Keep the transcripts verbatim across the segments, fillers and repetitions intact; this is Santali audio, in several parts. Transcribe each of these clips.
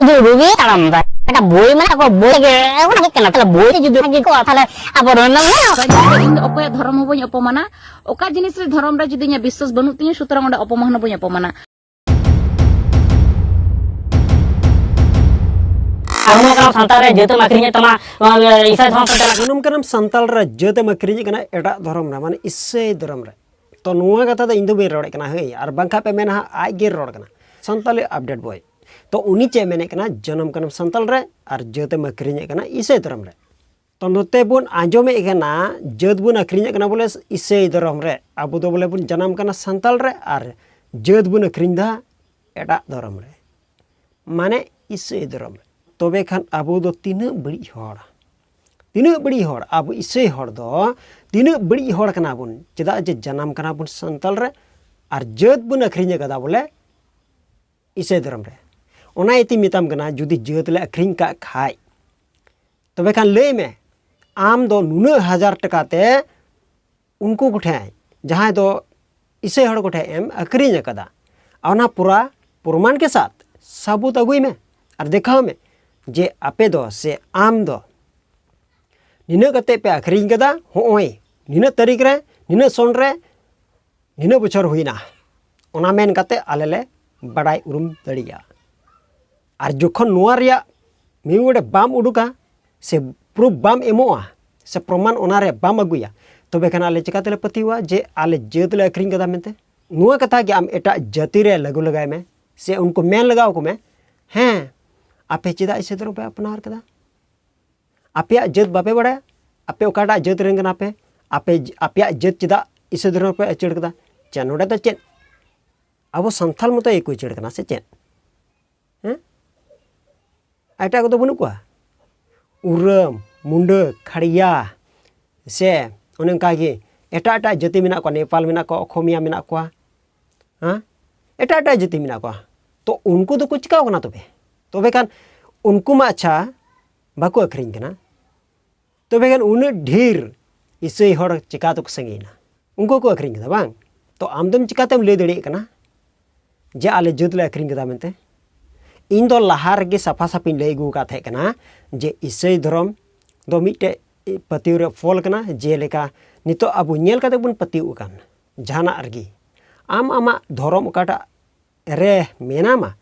ᱡᱩᱫᱤ ᱵᱩᱜᱤ ᱛᱟᱲᱟᱢ ᱫᱟ᱾ ᱢᱤᱫᱴᱟᱝ ᱵᱳᱭ ᱢᱮᱱᱟᱜ ᱠᱚ, ᱵᱳᱭ ᱜᱮ ᱚᱱᱟ ᱦᱩᱭᱩᱜ ᱠᱟᱱᱟ᱾ ᱛᱟᱦᱞᱮ ᱵᱳᱭ ᱡᱩᱫᱤ ᱵᱷᱟᱜᱮ ᱠᱚᱜᱼᱟ, ᱛᱟᱦᱞᱮ ᱟᱵᱚ ᱨᱮᱱ ᱫᱚ ᱢᱮᱱᱟᱜ ᱠᱚᱣᱟ᱾ ᱤᱧ ᱫᱚ ᱚᱠᱚᱭᱟᱜ ᱫᱷᱚᱨᱚᱢ ᱦᱚᱸ ᱵᱟᱹᱧ ᱚᱯᱚᱢᱟᱱᱟ᱾ ᱚᱠᱟ ᱡᱤᱱᱤᱥ ᱨᱮ ᱫᱷᱚᱨᱚᱢ ᱨᱮ ᱡᱩᱫᱤ ᱤᱧᱟᱹᱜ ᱵᱤᱥᱥᱟᱹᱥ ᱵᱟᱹᱱᱩᱜ ᱛᱤᱧᱟᱹ, ᱥᱩᱛᱚᱨᱟᱝ ᱚᱸᱰᱮ ᱚᱯᱚᱢᱟᱱ ᱦᱚᱸ ᱵᱟᱹᱧ ᱚᱯᱚᱢᱟᱱᱟ᱾ ᱟᱨ ᱱᱚᱣᱟ ᱠᱟᱱᱟ ᱥᱟᱱᱛᱟᱲ ᱨᱮ ᱡᱟᱹᱛ ᱮᱢ ᱟᱹᱠᱷᱨᱤᱧᱮᱫ ᱛᱟᱢᱟ, ᱱᱚᱣᱟ ᱤᱥᱟᱹᱭ ᱫᱷᱚᱨᱚᱢ ᱥᱟᱱᱛᱟᱲ᱾ ᱡᱟᱱᱟᱢ ᱠᱟᱱᱟᱢ ᱥᱟᱱᱛᱟᱲ ᱨᱮ, ᱡᱟᱹᱛ ᱮᱢ ᱟᱹᱠᱷᱨᱤᱧᱮᱫ ᱠᱟᱱᱟ ᱮᱴᱟᱜ ᱫᱷᱚᱨᱚᱢ ᱨᱮ, ᱢᱟᱱᱮ ᱤᱥᱟᱹᱭ ᱫᱷᱚᱨᱚᱢ ᱨᱮ᱾ ᱛᱚ ᱱᱚᱣᱟ ᱠᱟᱛᱷᱟ ᱫᱚ ᱤᱧ ᱫᱚ ᱵᱟᱹᱧ ᱨᱚᱲᱮᱫ ᱠᱟᱱᱟ, ᱦᱟᱹᱭ, ᱟᱨ ᱵᱟᱝᱠᱷᱟᱱ ᱯᱮ ᱢᱮᱱᱟ ᱦᱟᱸᱜ ᱟᱡ ᱜᱮ ᱨᱚᱲ ᱠᱟᱱᱟ, ᱥᱟᱱᱛᱟᱲᱤ ᱟᱯᱰᱮᱴ ᱵᱚᱭ᱾ ᱛᱚ ᱩᱱᱤ ᱪᱮᱫ ᱮ ᱢᱮᱱᱮᱫ ᱠᱟᱱᱟ, ᱡᱟᱱᱟᱢ ᱠᱟᱱᱟᱢ ᱥᱟᱱᱛᱟᱲ ᱨᱮ ᱟᱨ ᱡᱟᱹᱛ ᱮᱢ ᱟᱹᱠᱷᱨᱤᱧᱮᱫ ᱠᱟᱱᱟ ᱤᱥᱟᱹᱭ ᱫᱷᱚᱨᱚᱢ ᱨᱮ᱾ ᱛᱚ ᱱᱚᱛᱮ ᱵᱚᱱ ᱟᱸᱡᱚᱢᱮᱫ ᱠᱟᱱᱟ, ᱡᱟᱹᱛ ᱵᱚᱱ ᱟᱹᱠᱷᱨᱤᱧᱮᱫ ᱠᱟᱱᱟ ᱵᱚᱞᱮ ᱤᱥᱟᱹᱭ ᱫᱷᱚᱨᱚᱢ ᱨᱮ, ᱟᱵᱚ ᱫᱚ ᱵᱚᱞᱮ ᱵᱚᱱ ᱡᱟᱱᱟᱢ ᱠᱟᱱᱟ ᱥᱟᱱᱛᱟᱲ ᱨᱮ ᱟᱨ ᱡᱟᱹᱛ ᱵᱚᱱ ᱟᱹᱠᱷᱨᱤᱧ ᱮᱫᱟ ᱮᱴᱟᱜ ᱫᱷᱚᱨᱚᱢ ᱨᱮ, ᱢᱟᱱᱮ ᱤᱥᱟᱹᱭ ᱫᱷᱚᱨᱚᱢ ᱨᱮ᱾ ᱛᱚᱵᱮ ᱠᱷᱟᱱ ᱟᱵᱚ ᱫᱚ ᱛᱤᱱᱟᱹᱜ ᱵᱟᱹᱲᱤᱡ ᱦᱚᱲ, ᱛᱤᱱᱟᱹᱜ ᱵᱟᱹᱲᱤᱡ ᱦᱚᱲ, ᱟᱵᱚ ᱤᱥᱟᱹᱭ ᱦᱚᱲ ᱫᱚ ᱛᱤᱱᱟᱹᱜ ᱵᱟᱹᱲᱤᱡ ᱦᱚᱲ ᱠᱟᱱᱟ ᱵᱚᱱ, ᱪᱮᱫᱟᱜ ᱡᱮ ᱡᱟᱱᱟᱢ ᱠᱟᱱᱟ ᱵᱚᱱ ᱥᱟᱱᱛᱟᱲ ᱨᱮ ᱟᱨ ᱡᱟᱹᱛ ᱵᱚᱱ ᱟᱹᱠᱷᱨᱤᱧ ᱟᱠᱟᱫᱟ ᱵᱚᱞᱮ ᱤᱥᱟᱹᱭ ᱫᱷᱚᱨᱚᱢ ᱨᱮ᱾ ᱚᱱᱟ ᱤᱭᱟᱹᱛᱮᱧ ᱢᱮᱛᱟᱢ ᱠᱟᱱᱟ, ᱡᱩᱫᱤ ᱡᱟᱹᱛ ᱞᱮ ᱟᱹᱠᱷᱨᱤᱧ ᱠᱟᱜ ᱠᱷᱟᱡ, ᱛᱚᱵᱮ ᱠᱷᱟᱱ ᱞᱟᱹᱭ ᱢᱮ, ᱟᱢ ᱫᱚ ᱱᱩᱱᱟᱹᱜ ᱦᱟᱡᱟᱨ ᱴᱟᱠᱟ ᱛᱮ ᱩᱱᱠᱩ ᱠᱚᱴᱷᱮᱱ, ᱡᱟᱦᱟᱸᱭ ᱫᱚ ᱤᱥᱟᱹᱭ ᱦᱚᱲ ᱠᱚᱴᱷᱮᱱ ᱮᱢ ᱟᱹᱠᱷᱨᱤᱧ ᱟᱠᱟᱫᱟ, ᱚᱱᱟ ᱯᱩᱨᱟ ᱯᱨᱚᱢᱟᱱ ᱠᱮ ᱥᱟᱛ ᱥᱟᱵᱩᱛ ᱟᱹᱜᱩᱭ ᱢᱮ ᱟᱨ ᱫᱮᱠᱷᱟᱣ ᱢᱮ ᱡᱮ ᱟᱯᱮ ᱫᱚ ᱥᱮ ᱟᱢ ᱫᱚ ᱱᱤᱱᱟᱹᱜ ᱠᱟᱛᱮ ᱯᱮ ᱟᱹᱠᱷᱨᱤᱧ ᱠᱟᱫᱟ, ᱦᱚᱸᱜᱼᱚᱭ ᱱᱤᱱᱟᱹᱜ ᱛᱟᱹᱨᱤᱠᱷ ᱨᱮ, ᱱᱤᱱᱟᱹᱜ ᱥᱚᱱ ᱨᱮ, ᱱᱤᱱᱟᱹᱜ ᱵᱚᱪᱷᱚᱨ ᱦᱩᱭᱱᱟ, ᱚᱱᱟ ᱢᱮᱱ ᱠᱟᱛᱮ ᱟᱞᱮ ᱞᱮ ᱵᱟᱰᱟᱭ ᱩᱨᱩᱢ ᱫᱟᱲᱮᱭᱟᱜᱼᱟ᱾ ᱟᱨ ᱡᱚᱠᱷᱚᱱ ᱱᱚᱣᱟ ᱨᱮᱭᱟᱜ ᱢᱤᱫ ᱜᱚᱴᱮᱡ ᱵᱟᱢ ᱩᱰᱩᱠᱟ, ᱥᱮ ᱯᱨᱩᱯᱷ ᱵᱟᱢ ᱮᱢᱚᱜᱼᱟ, ᱥᱮ ᱯᱨᱚᱢᱟᱱ ᱚᱱᱟ ᱨᱮ ᱵᱟᱢ ᱟᱹᱜᱩᱭᱟ, ᱛᱚᱵᱮ ᱠᱷᱟᱱ ᱟᱞᱮ ᱪᱤᱠᱟᱹ ᱛᱮᱞᱮ ᱯᱟᱹᱛᱭᱟᱹᱣᱟ ᱡᱮ ᱟᱞᱮ ᱡᱟᱹᱛ ᱞᱮ ᱟᱹᱠᱷᱨᱤᱧ ᱠᱟᱫᱟ ᱢᱮᱱᱛᱮ? ᱱᱚᱣᱟ ᱠᱟᱛᱷᱟ ᱜᱮ ᱟᱢ ᱮᱴᱟᱜ ᱡᱟᱹᱛᱤ ᱨᱮ ᱞᱟᱹᱜᱩ ᱞᱟᱜᱟᱭ ᱢᱮ, ᱥᱮ ᱩᱱᱠᱩ ᱢᱮᱱ ᱞᱟᱜᱟᱣ ᱠᱚ ᱢᱮ, ᱦᱮᱸ, ᱟᱯᱮ ᱪᱮᱫᱟᱜ ᱤᱥᱟᱹᱭ ᱫᱷᱚᱨᱚᱢ ᱯᱮ ᱟᱯᱱᱟᱨ ᱠᱟᱫᱟ? ᱟᱯᱮᱭᱟᱜ ᱡᱟᱹᱛ ᱵᱟᱯᱮ ᱵᱟᱲᱟᱭᱟ? ᱟᱯᱮ ᱚᱠᱟᱴᱟᱜ ᱡᱟᱹᱛ ᱨᱮᱱ ᱠᱟᱱᱟ ᱯᱮ? ᱟᱯᱮ, ᱟᱯᱮᱭᱟᱜ ᱡᱟᱹᱛ ᱪᱮᱫᱟᱜ ᱤᱥᱟᱹᱭ ᱫᱷᱚᱨᱚᱢ ᱯᱮ ᱟᱹᱪᱟᱹᱲ ᱠᱟᱫᱟ? ᱪᱮᱫ ᱱᱚᱰᱮ ᱫᱚ ᱪᱮᱫ ᱟᱵᱚ ᱥᱟᱱᱛᱟᱞ ᱢᱚᱛᱚ ᱜᱮᱠᱚ ᱟᱹᱪᱟᱹᱲ ᱠᱟᱱᱟ ᱥᱮ ᱪᱮᱫ? ᱦᱮᱸ? ᱮᱴᱟᱜ ᱠᱚᱫᱚ ᱵᱟᱹᱱᱩᱜ ᱠᱚᱣᱟ? ᱩᱨᱟᱹᱢ, ᱢᱩᱱᱰᱟᱹ, ᱠᱷᱟᱲᱭᱟ, ᱥᱮ ᱚᱱᱮ ᱚᱱᱠᱟ ᱜᱮ ᱮᱴᱟᱜ ᱮᱴᱟᱜ ᱡᱟᱹᱛᱤ ᱢᱮᱱᱟᱜ ᱠᱚᱣᱟ, ᱱᱮᱯᱟᱞ ᱢᱮᱱᱟᱜ ᱠᱚᱣᱟ, ᱚᱠᱷᱚᱢᱤᱭᱟ ᱢᱮᱱᱟᱜ ᱠᱚᱣᱟ, ᱦᱮᱸ, ᱮᱴᱟᱜ ᱮᱴᱟᱜ ᱡᱟᱹᱛᱤ ᱢᱮᱱᱟᱜ ᱠᱚᱣᱟ᱾ ᱛᱚ ᱩᱱᱠᱩ ᱫᱚᱠᱚ ᱪᱤᱠᱟᱹᱣ ᱠᱟᱱᱟ ᱛᱚᱵᱮ? ᱛᱚᱵᱮ ᱠᱷᱟᱱ ᱩᱱᱠᱩ ᱢᱟ ᱟᱪᱪᱷᱟ ᱵᱟᱠᱚ ᱟᱹᱠᱷᱨᱤᱧ ᱠᱟᱱᱟ, ᱛᱚᱵᱮ ᱠᱷᱟᱱ ᱩᱱᱟᱹᱜ ᱰᱷᱮᱨ ᱤᱥᱟᱹᱭ ᱦᱚᱲ ᱪᱤᱠᱟ ᱛᱮᱠᱚ ᱥᱟᱸᱜᱮᱭᱮᱱᱟ? ᱩᱱᱠᱩ ᱠᱚ ᱟᱹᱠᱷᱨᱤᱧ ᱠᱟᱫᱟ ᱵᱟᱝ? ᱛᱚ ᱟᱢ ᱫᱚᱢ ᱪᱤᱠᱟᱛᱮᱢ ᱞᱟᱹᱭ ᱫᱟᱲᱮᱭᱟᱜ ᱠᱟᱱᱟ ᱡᱮ ᱟᱞᱮ ᱡᱟᱹᱛ ᱞᱮ ᱟᱹᱠᱷᱨᱤᱧ ᱠᱟᱫᱟ ᱢᱮᱱᱛᱮ? ᱤᱧ ᱫᱚ ᱞᱟᱦᱟ ᱨᱮᱜᱮ ᱥᱟᱯᱷᱟ ᱥᱟᱹᱯᱷᱤᱧ ᱞᱟᱹᱭ ᱟᱹᱜᱩ ᱟᱠᱟᱫ ᱛᱟᱦᱮᱸ ᱠᱟᱱᱟ ᱡᱮ ᱤᱥᱟᱹᱭ ᱫᱷᱚᱨᱚᱢ ᱫᱚ ᱢᱤᱫᱴᱮᱡ ᱯᱟᱹᱛᱭᱟᱹᱣ ᱨᱮ ᱯᱷᱚᱞ ᱠᱟᱱᱟ᱾ ᱡᱮᱞᱮᱠᱟ ᱱᱤᱛᱚᱜ ᱟᱵᱚ ᱧᱮᱞ ᱠᱟᱛᱮ ᱵᱚᱱ ᱯᱟᱹᱛᱭᱟᱹᱣ ᱟᱠᱟᱱ ᱡᱟᱦᱟᱱᱟᱜ ᱨᱮᱜᱮ, ᱟᱢ ᱟᱢᱟᱜ ᱫᱷᱚᱨᱚᱢ ᱚᱠᱟᱴᱟᱜ ᱨᱮ ᱢᱮᱱᱟᱢᱟ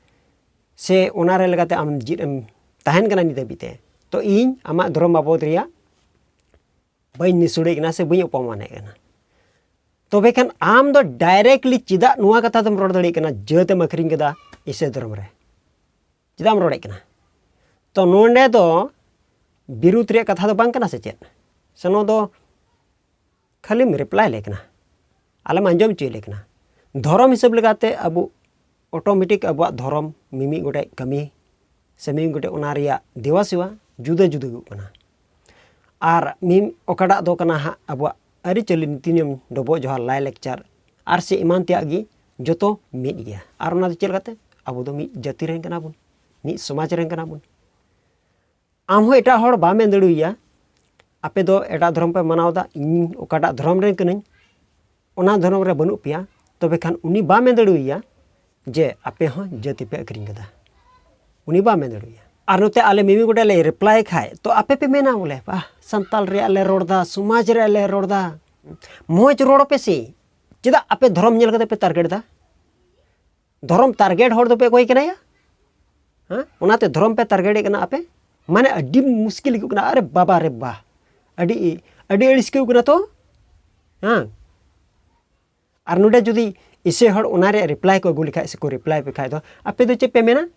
ᱥᱮ ᱚᱱᱟ ᱨᱮ ᱞᱮᱠᱟᱛᱮ ᱟᱢ ᱡᱤᱫ ᱮᱢ ᱛᱟᱦᱮᱱ ᱠᱟᱱᱟ ᱱᱤᱛ ᱦᱟᱹᱵᱤᱡ ᱛᱮ, ᱛᱚ ᱤᱧ ᱟᱢᱟᱜ ᱫᱷᱚᱨᱚᱢ ᱵᱟᱵᱚᱫ ᱨᱮᱭᱟᱜ ᱵᱟᱹᱧ ᱱᱤᱥᱩᱲᱮᱫ ᱠᱟᱱᱟ ᱥᱮ ᱵᱟᱹᱧ ᱚᱯᱚᱢᱟᱱᱮᱫ ᱠᱟᱱᱟ᱾ ᱛᱚᱵᱮ ᱠᱷᱟᱱ ᱟᱢ ᱫᱚ directly ᱪᱮᱫᱟᱜ ᱱᱚᱣᱟ ᱠᱟᱛᱷᱟ ᱫᱚᱢ ᱨᱚᱲ ᱫᱟᱲᱮᱭᱟᱜ ᱠᱟᱱᱟ, ᱡᱟᱹᱛ ᱮᱢ ᱟᱹᱠᱷᱨᱤᱧ ᱠᱮᱫᱟ ᱤᱥᱟᱹᱭ ᱫᱷᱚᱨᱚᱢ ᱨᱮ? ᱪᱮᱫᱟᱜ ᱮᱢ ᱨᱚᱲᱮᱫ ᱠᱟᱱᱟ? ᱛᱚ ᱱᱚᱰᱮ ᱫᱚ ᱵᱤᱨᱩᱫᱷ ᱨᱮᱭᱟᱜ ᱠᱟᱛᱷᱟ ᱫᱚ ᱵᱟᱝ ᱠᱟᱱᱟ ᱥᱮ ᱪᱮᱫ? ᱥᱮ ᱱᱚᱣᱟ ᱫᱚ ᱠᱷᱟᱹᱞᱤᱢ reply ᱞᱮ ᱠᱟᱱᱟ, ᱟᱞᱮᱢ ᱟᱸᱡᱚᱢ ᱦᱚᱪᱚᱭᱮᱫ ᱞᱮ ᱠᱟᱱᱟ? ᱫᱷᱚᱨᱚᱢ ᱦᱤᱥᱟᱹᱵ ᱞᱮᱠᱟᱛᱮ ᱟᱵᱚ automatic ᱟᱵᱚᱣᱟᱜ ᱫᱷᱚᱨᱚᱢ ᱢᱤᱢᱤᱫ ᱜᱚᱴᱮᱡ ᱠᱟᱹᱢᱤ ᱥᱮ ᱢᱤᱢᱤᱫ ᱜᱚᱴᱮᱡ ᱚᱱᱟ ᱨᱮᱭᱟᱜ ᱫᱮᱣᱟ ᱥᱮᱣᱟ ᱡᱩᱫᱟᱹ ᱡᱩᱫᱟᱹ ᱦᱩᱭᱩᱜ ᱠᱟᱱᱟ᱾ ᱟᱨ ᱢᱤᱢ ᱚᱠᱟᱴᱟᱜ ᱫᱚ ᱠᱟᱱᱟ ᱦᱟᱸᱜ ᱟᱵᱚᱣᱟᱜ ᱟᱹᱨᱤᱪᱟᱹᱞᱤ, ᱱᱤᱛᱤ ᱱᱤᱭᱚᱢ, ᱰᱚᱵᱚᱜ ᱡᱚᱦᱟᱨ, ᱞᱟᱭ ᱞᱮᱠᱪᱟᱨ ᱟᱨ ᱥᱮ ᱮᱢᱟᱱ ᱛᱮᱭᱟᱜ ᱜᱮ ᱡᱚᱛᱚ ᱢᱤᱫ ᱜᱮᱭᱟ᱾ ᱟᱨ ᱚᱱᱟ ᱫᱚ ᱪᱮᱫ ᱞᱮᱠᱟᱛᱮ? ᱟᱵᱚ ᱫᱚ ᱢᱤᱫ ᱡᱟᱹᱛᱤ ᱨᱮᱱ ᱠᱟᱱᱟ ᱵᱚᱱ, ᱢᱤᱫ ᱥᱚᱢᱟᱡᱽ ᱨᱮᱱ ᱠᱟᱱᱟ ᱵᱚᱱ᱾ ᱟᱢ ᱦᱚᱸ ᱮᱴᱟᱜ ᱦᱚᱲ ᱵᱟᱢ ᱢᱮᱱ ᱫᱟᱲᱮᱣᱟᱭᱟ, ᱟᱯᱮ ᱫᱚ ᱮᱴᱟᱜ ᱫᱷᱚᱨᱚᱢ ᱯᱮ ᱢᱟᱱᱟᱣ ᱮᱫᱟ, ᱤᱧ ᱚᱠᱟᱴᱟᱜ ᱫᱷᱚᱨᱚᱢ ᱨᱮᱱ ᱠᱟᱹᱱᱟᱹᱧ, ᱚᱱᱟ ᱫᱷᱚᱨᱚᱢ ᱨᱮ ᱵᱟᱹᱱᱩᱜ ᱯᱮᱭᱟ, ᱛᱚᱵᱮ ᱠᱷᱟᱱ ᱩᱱᱤ ᱵᱟᱢ ᱢᱮᱱ ᱫᱟᱲᱮᱣᱟᱭᱟ ᱡᱮ ᱟᱯᱮ ᱦᱚᱸ ᱡᱟᱹᱛᱤ ᱯᱮ ᱟᱹᱠᱷᱨᱤᱧ ᱠᱟᱫᱟ᱾ ᱩᱱᱤ ᱵᱟᱢ ᱢᱮᱱ ᱫᱟᱲᱮᱣᱟᱭᱟ᱾ ᱟᱨ ᱱᱚᱛᱮ ᱟᱞᱮ ᱢᱤᱢᱤ ᱜᱚᱴᱮᱡ ᱞᱮ reply ᱠᱷᱟᱡ, ᱛᱚ ᱟᱯᱮ ᱯᱮ ᱢᱮᱱᱟ ᱵᱚᱞᱮ, "ᱵᱟᱦ, ᱥᱟᱱᱛᱟᱞ ᱨᱮᱭᱟᱜ ᱞᱮ ᱨᱚᱲ ᱮᱫᱟ, ᱥᱚᱢᱟᱡᱽ ᱨᱮᱭᱟᱜ ᱞᱮ ᱨᱚᱲ ᱮᱫᱟ, ᱢᱚᱡᱽ ᱨᱚᱲ ᱯᱮ ᱥᱮ, ᱪᱮᱫᱟᱜ ᱟᱯᱮ ᱫᱷᱚᱨᱚᱢ ᱧᱮᱞ ᱠᱟᱛᱮ ᱯᱮ target ᱮᱫᱟ?" ᱫᱷᱚᱨᱚᱢ target ᱦᱚᱲ ᱫᱚᱯᱮ ᱚᱠᱚᱭ ᱠᱟᱱᱟᱭᱟ? ᱦᱮᱸ, ᱚᱱᱟᱛᱮ ᱫᱷᱚᱨᱚᱢ ᱯᱮ target ᱮᱫ ᱠᱟᱱᱟ ᱟᱯᱮ᱾ ᱢᱟᱱᱮ ᱟᱹᱰᱤ ᱢᱩᱥᱠᱤᱞ ᱟᱹᱭᱠᱟᱹᱜ ᱠᱟᱱᱟ᱾ ᱟᱨᱮ ᱵᱟᱵᱟ ᱨᱮ ᱵᱟ, ᱟᱹᱰᱤ ᱟᱹᱰᱤ ᱟᱹᱲᱤᱥ ᱟᱹᱭᱠᱟᱹᱜ ᱠᱟᱱᱟ ᱛᱚ᱾ ᱦᱮᱸ, ᱟᱨ ᱱᱚᱰᱮ ᱡᱩᱫᱤ ᱤᱥᱟᱹᱭ ᱦᱚᱲ ᱚᱱᱟ ᱨᱮᱭᱟᱜ reply ᱠᱚ ᱟᱹᱜᱩ ᱞᱮᱠᱷᱟᱡ ᱥᱮᱠᱚ reply ᱯᱮ ᱠᱷᱟᱡ ᱫᱚ, ᱟᱯᱮ ᱫᱚ ᱪᱮᱫ ᱯᱮ ᱢᱮᱱᱟ?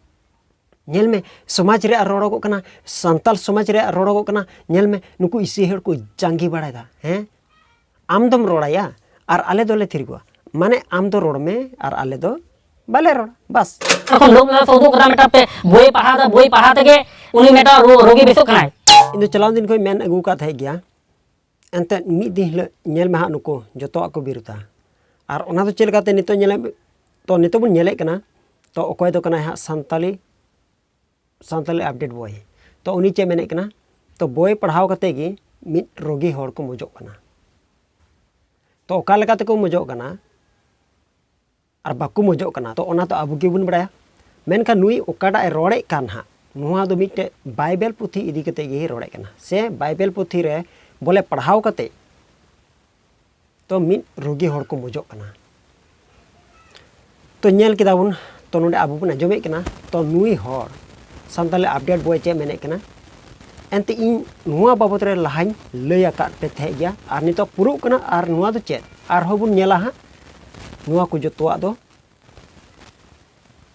ᱧᱮᱞ ᱢᱮ, ᱥᱚᱢᱟᱡᱽ ᱨᱮᱭᱟᱜ ᱨᱚᱲᱚᱜᱚᱜ ᱠᱟᱱᱟ, ᱥᱟᱱᱛᱟᱞ ᱥᱚᱢᱟᱡᱽ ᱨᱮᱭᱟᱜ ᱨᱚᱲᱚᱜᱚᱜ ᱠᱟᱱᱟ, ᱧᱮᱞ ᱢᱮ, ᱱᱩᱠᱩ ᱤᱥᱟᱹᱭ ᱦᱚᱲ ᱠᱚ ᱡᱟᱸᱜᱮ ᱵᱟᱲᱟᱭᱮᱫᱟ᱾ ᱦᱮᱸ, ᱟᱢ ᱫᱚᱢ ᱨᱚᱲᱟᱭᱟ ᱟᱨ ᱟᱞᱮ ᱫᱚᱞᱮ ᱛᱷᱤᱨ ᱠᱚᱜᱼᱟ᱾ ᱢᱟᱱᱮ ᱟᱢ ᱫᱚ ᱨᱚᱲ ᱢᱮ ᱟᱨ ᱟᱞᱮ ᱫᱚ ᱵᱟᱞᱮ ᱨᱚᱲᱟ, ᱵᱟᱥ᱾ ᱮᱠᱷᱚᱱ ᱞᱳᱠ ᱞᱟᱞᱟ ᱥᱮ ᱩᱫᱩᱜ ᱠᱟᱫᱟ ᱢᱤᱫᱴᱟᱝ ᱯᱮ ᱵᱳᱭ ᱯᱟᱲᱦᱟᱣ ᱫᱟ, ᱵᱳᱭ ᱯᱟᱲᱦᱟᱣ ᱛᱮᱜᱮ ᱩᱱᱤ ᱢᱤᱫᱴᱟᱝ ᱨᱳ-, ᱨᱳᱜᱤ ᱵᱮᱥᱚᱜ ᱠᱟᱱᱟᱭ᱾ ᱤᱧ ᱫᱚ ᱪᱟᱞᱟᱣ ᱫᱤᱱ ᱠᱷᱚᱱ ᱢᱮᱱ ᱟᱹᱜᱩ ᱟᱠᱟᱫ ᱛᱟᱦᱮᱸᱫ ᱜᱮᱭᱟ, ᱮᱱᱛᱮᱫ ᱢᱤᱫ ᱫᱤᱱ ᱦᱤᱞᱳᱜ ᱧᱮᱞ ᱢᱮ ᱦᱟᱸᱜ ᱱᱩᱠᱩ ᱡᱚᱛᱚᱣᱟᱜ ᱠᱚ ᱵᱤᱨᱩᱫᱷᱟ᱾ ᱟᱨ ᱚᱱᱟ ᱫᱚ ᱪᱮᱫ ᱞᱮᱠᱟᱛᱮ ᱱᱤᱛᱚᱜ ᱧᱮᱞᱮ, ᱛᱚ ᱱᱤᱛᱚᱜ ᱵᱚᱱ ᱧᱮᱞᱮᱫ ᱠᱟᱱᱟ, ᱛᱚ ᱚᱠᱚᱭ ᱫᱚ ᱠᱟᱱᱟᱭ ᱦᱟᱸᱜ ᱥᱟᱱᱛᱟᱞᱤ, ᱥᱟᱱᱛᱟᱞᱤ update ᱵᱳᱭ᱾ ᱛᱚ ᱩᱱᱤ ᱪᱮᱫ ᱢᱮᱱᱮᱫ ᱠᱟᱱᱟ? ᱛᱚ ᱵᱳᱭ ᱯᱟᱲᱦᱟᱣ ᱠᱟᱛᱮ ᱜᱮ ᱢᱤᱫ ᱨᱳᱜᱤ ᱦᱚᱲ ᱠᱚ ᱢᱚᱡᱚᱜ ᱠᱟᱱᱟ᱾ ᱛᱚ ᱚᱠᱟ ᱞᱮᱠᱟ ᱛᱮᱠᱚ ᱢᱚᱡᱚᱜ ᱠᱟᱱᱟ ᱟᱨ ᱵᱟᱠᱚ ᱢᱚᱡᱚᱜ ᱠᱟᱱᱟ, ᱛᱚ ᱚᱱᱟ ᱫᱚ ᱟᱵᱚ ᱜᱮᱵᱚᱱ ᱵᱟᱲᱟᱭᱟ᱾ ᱢᱮᱱᱠᱷᱟᱱ ᱱᱩᱭ ᱚᱠᱟᱴᱟᱜ ᱮ ᱨᱚᱲᱮᱫ ᱠᱟᱱ ᱦᱟᱸᱜ, ᱱᱚᱣᱟ ᱫᱚ ᱢᱤᱫᱴᱮᱡ ᱵᱟᱭᱵᱮᱞ ᱯᱩᱛᱷᱤ ᱤᱫᱤ ᱠᱟᱛᱮ ᱜᱮ ᱨᱚᱲᱮᱫ ᱠᱟᱱᱟ, ᱥᱮ ᱵᱟᱭᱵᱮᱞ ᱯᱩᱛᱷᱤ ᱨᱮ ᱵᱚᱞᱮ ᱯᱟᱲᱦᱟᱣ ᱠᱟᱛᱮ ᱛᱚ ᱢᱤᱫ ᱨᱩᱜᱤ ᱦᱚᱲ ᱠᱚ ᱢᱚᱡᱚᱜ ᱠᱟᱱᱟ᱾ ᱛᱚ ᱧᱮᱞ ᱠᱮᱫᱟ ᱵᱚᱱ, ᱛᱚ ᱱᱚᱰᱮ ᱟᱵᱚ ᱵᱚᱱ ᱟᱸᱡᱚᱢᱮᱫ ᱠᱟᱱᱟ, ᱛᱚ ᱱᱩᱭ ᱦᱚᱲ ᱥᱟᱱᱛᱟᱞᱤ ᱟᱯᱰᱮᱴ ᱵᱚᱭ ᱪᱮᱫ ᱢᱮᱱᱮᱫ ᱠᱟᱱᱟ? ᱮᱱᱛᱮ ᱤᱧ ᱱᱚᱣᱟ ᱵᱟᱵᱚᱛ ᱨᱮ ᱞᱟᱦᱟᱧ ᱞᱟᱹᱭ ᱟᱠᱟᱫ ᱯᱮ ᱛᱟᱦᱮᱸᱫ ᱜᱮᱭᱟ, ᱟᱨ ᱱᱤᱛᱚᱜ ᱯᱩᱨᱟᱹᱜ ᱠᱟᱱᱟ᱾ ᱟᱨ ᱱᱚᱣᱟ ᱫᱚ ᱪᱮᱫ? ᱟᱨᱦᱚᱸ ᱵᱚᱱ ᱧᱮᱞᱟ ᱦᱟᱸᱜ, ᱱᱚᱣᱟ ᱠᱚ ᱡᱚᱛᱚᱣᱟᱜ ᱫᱚ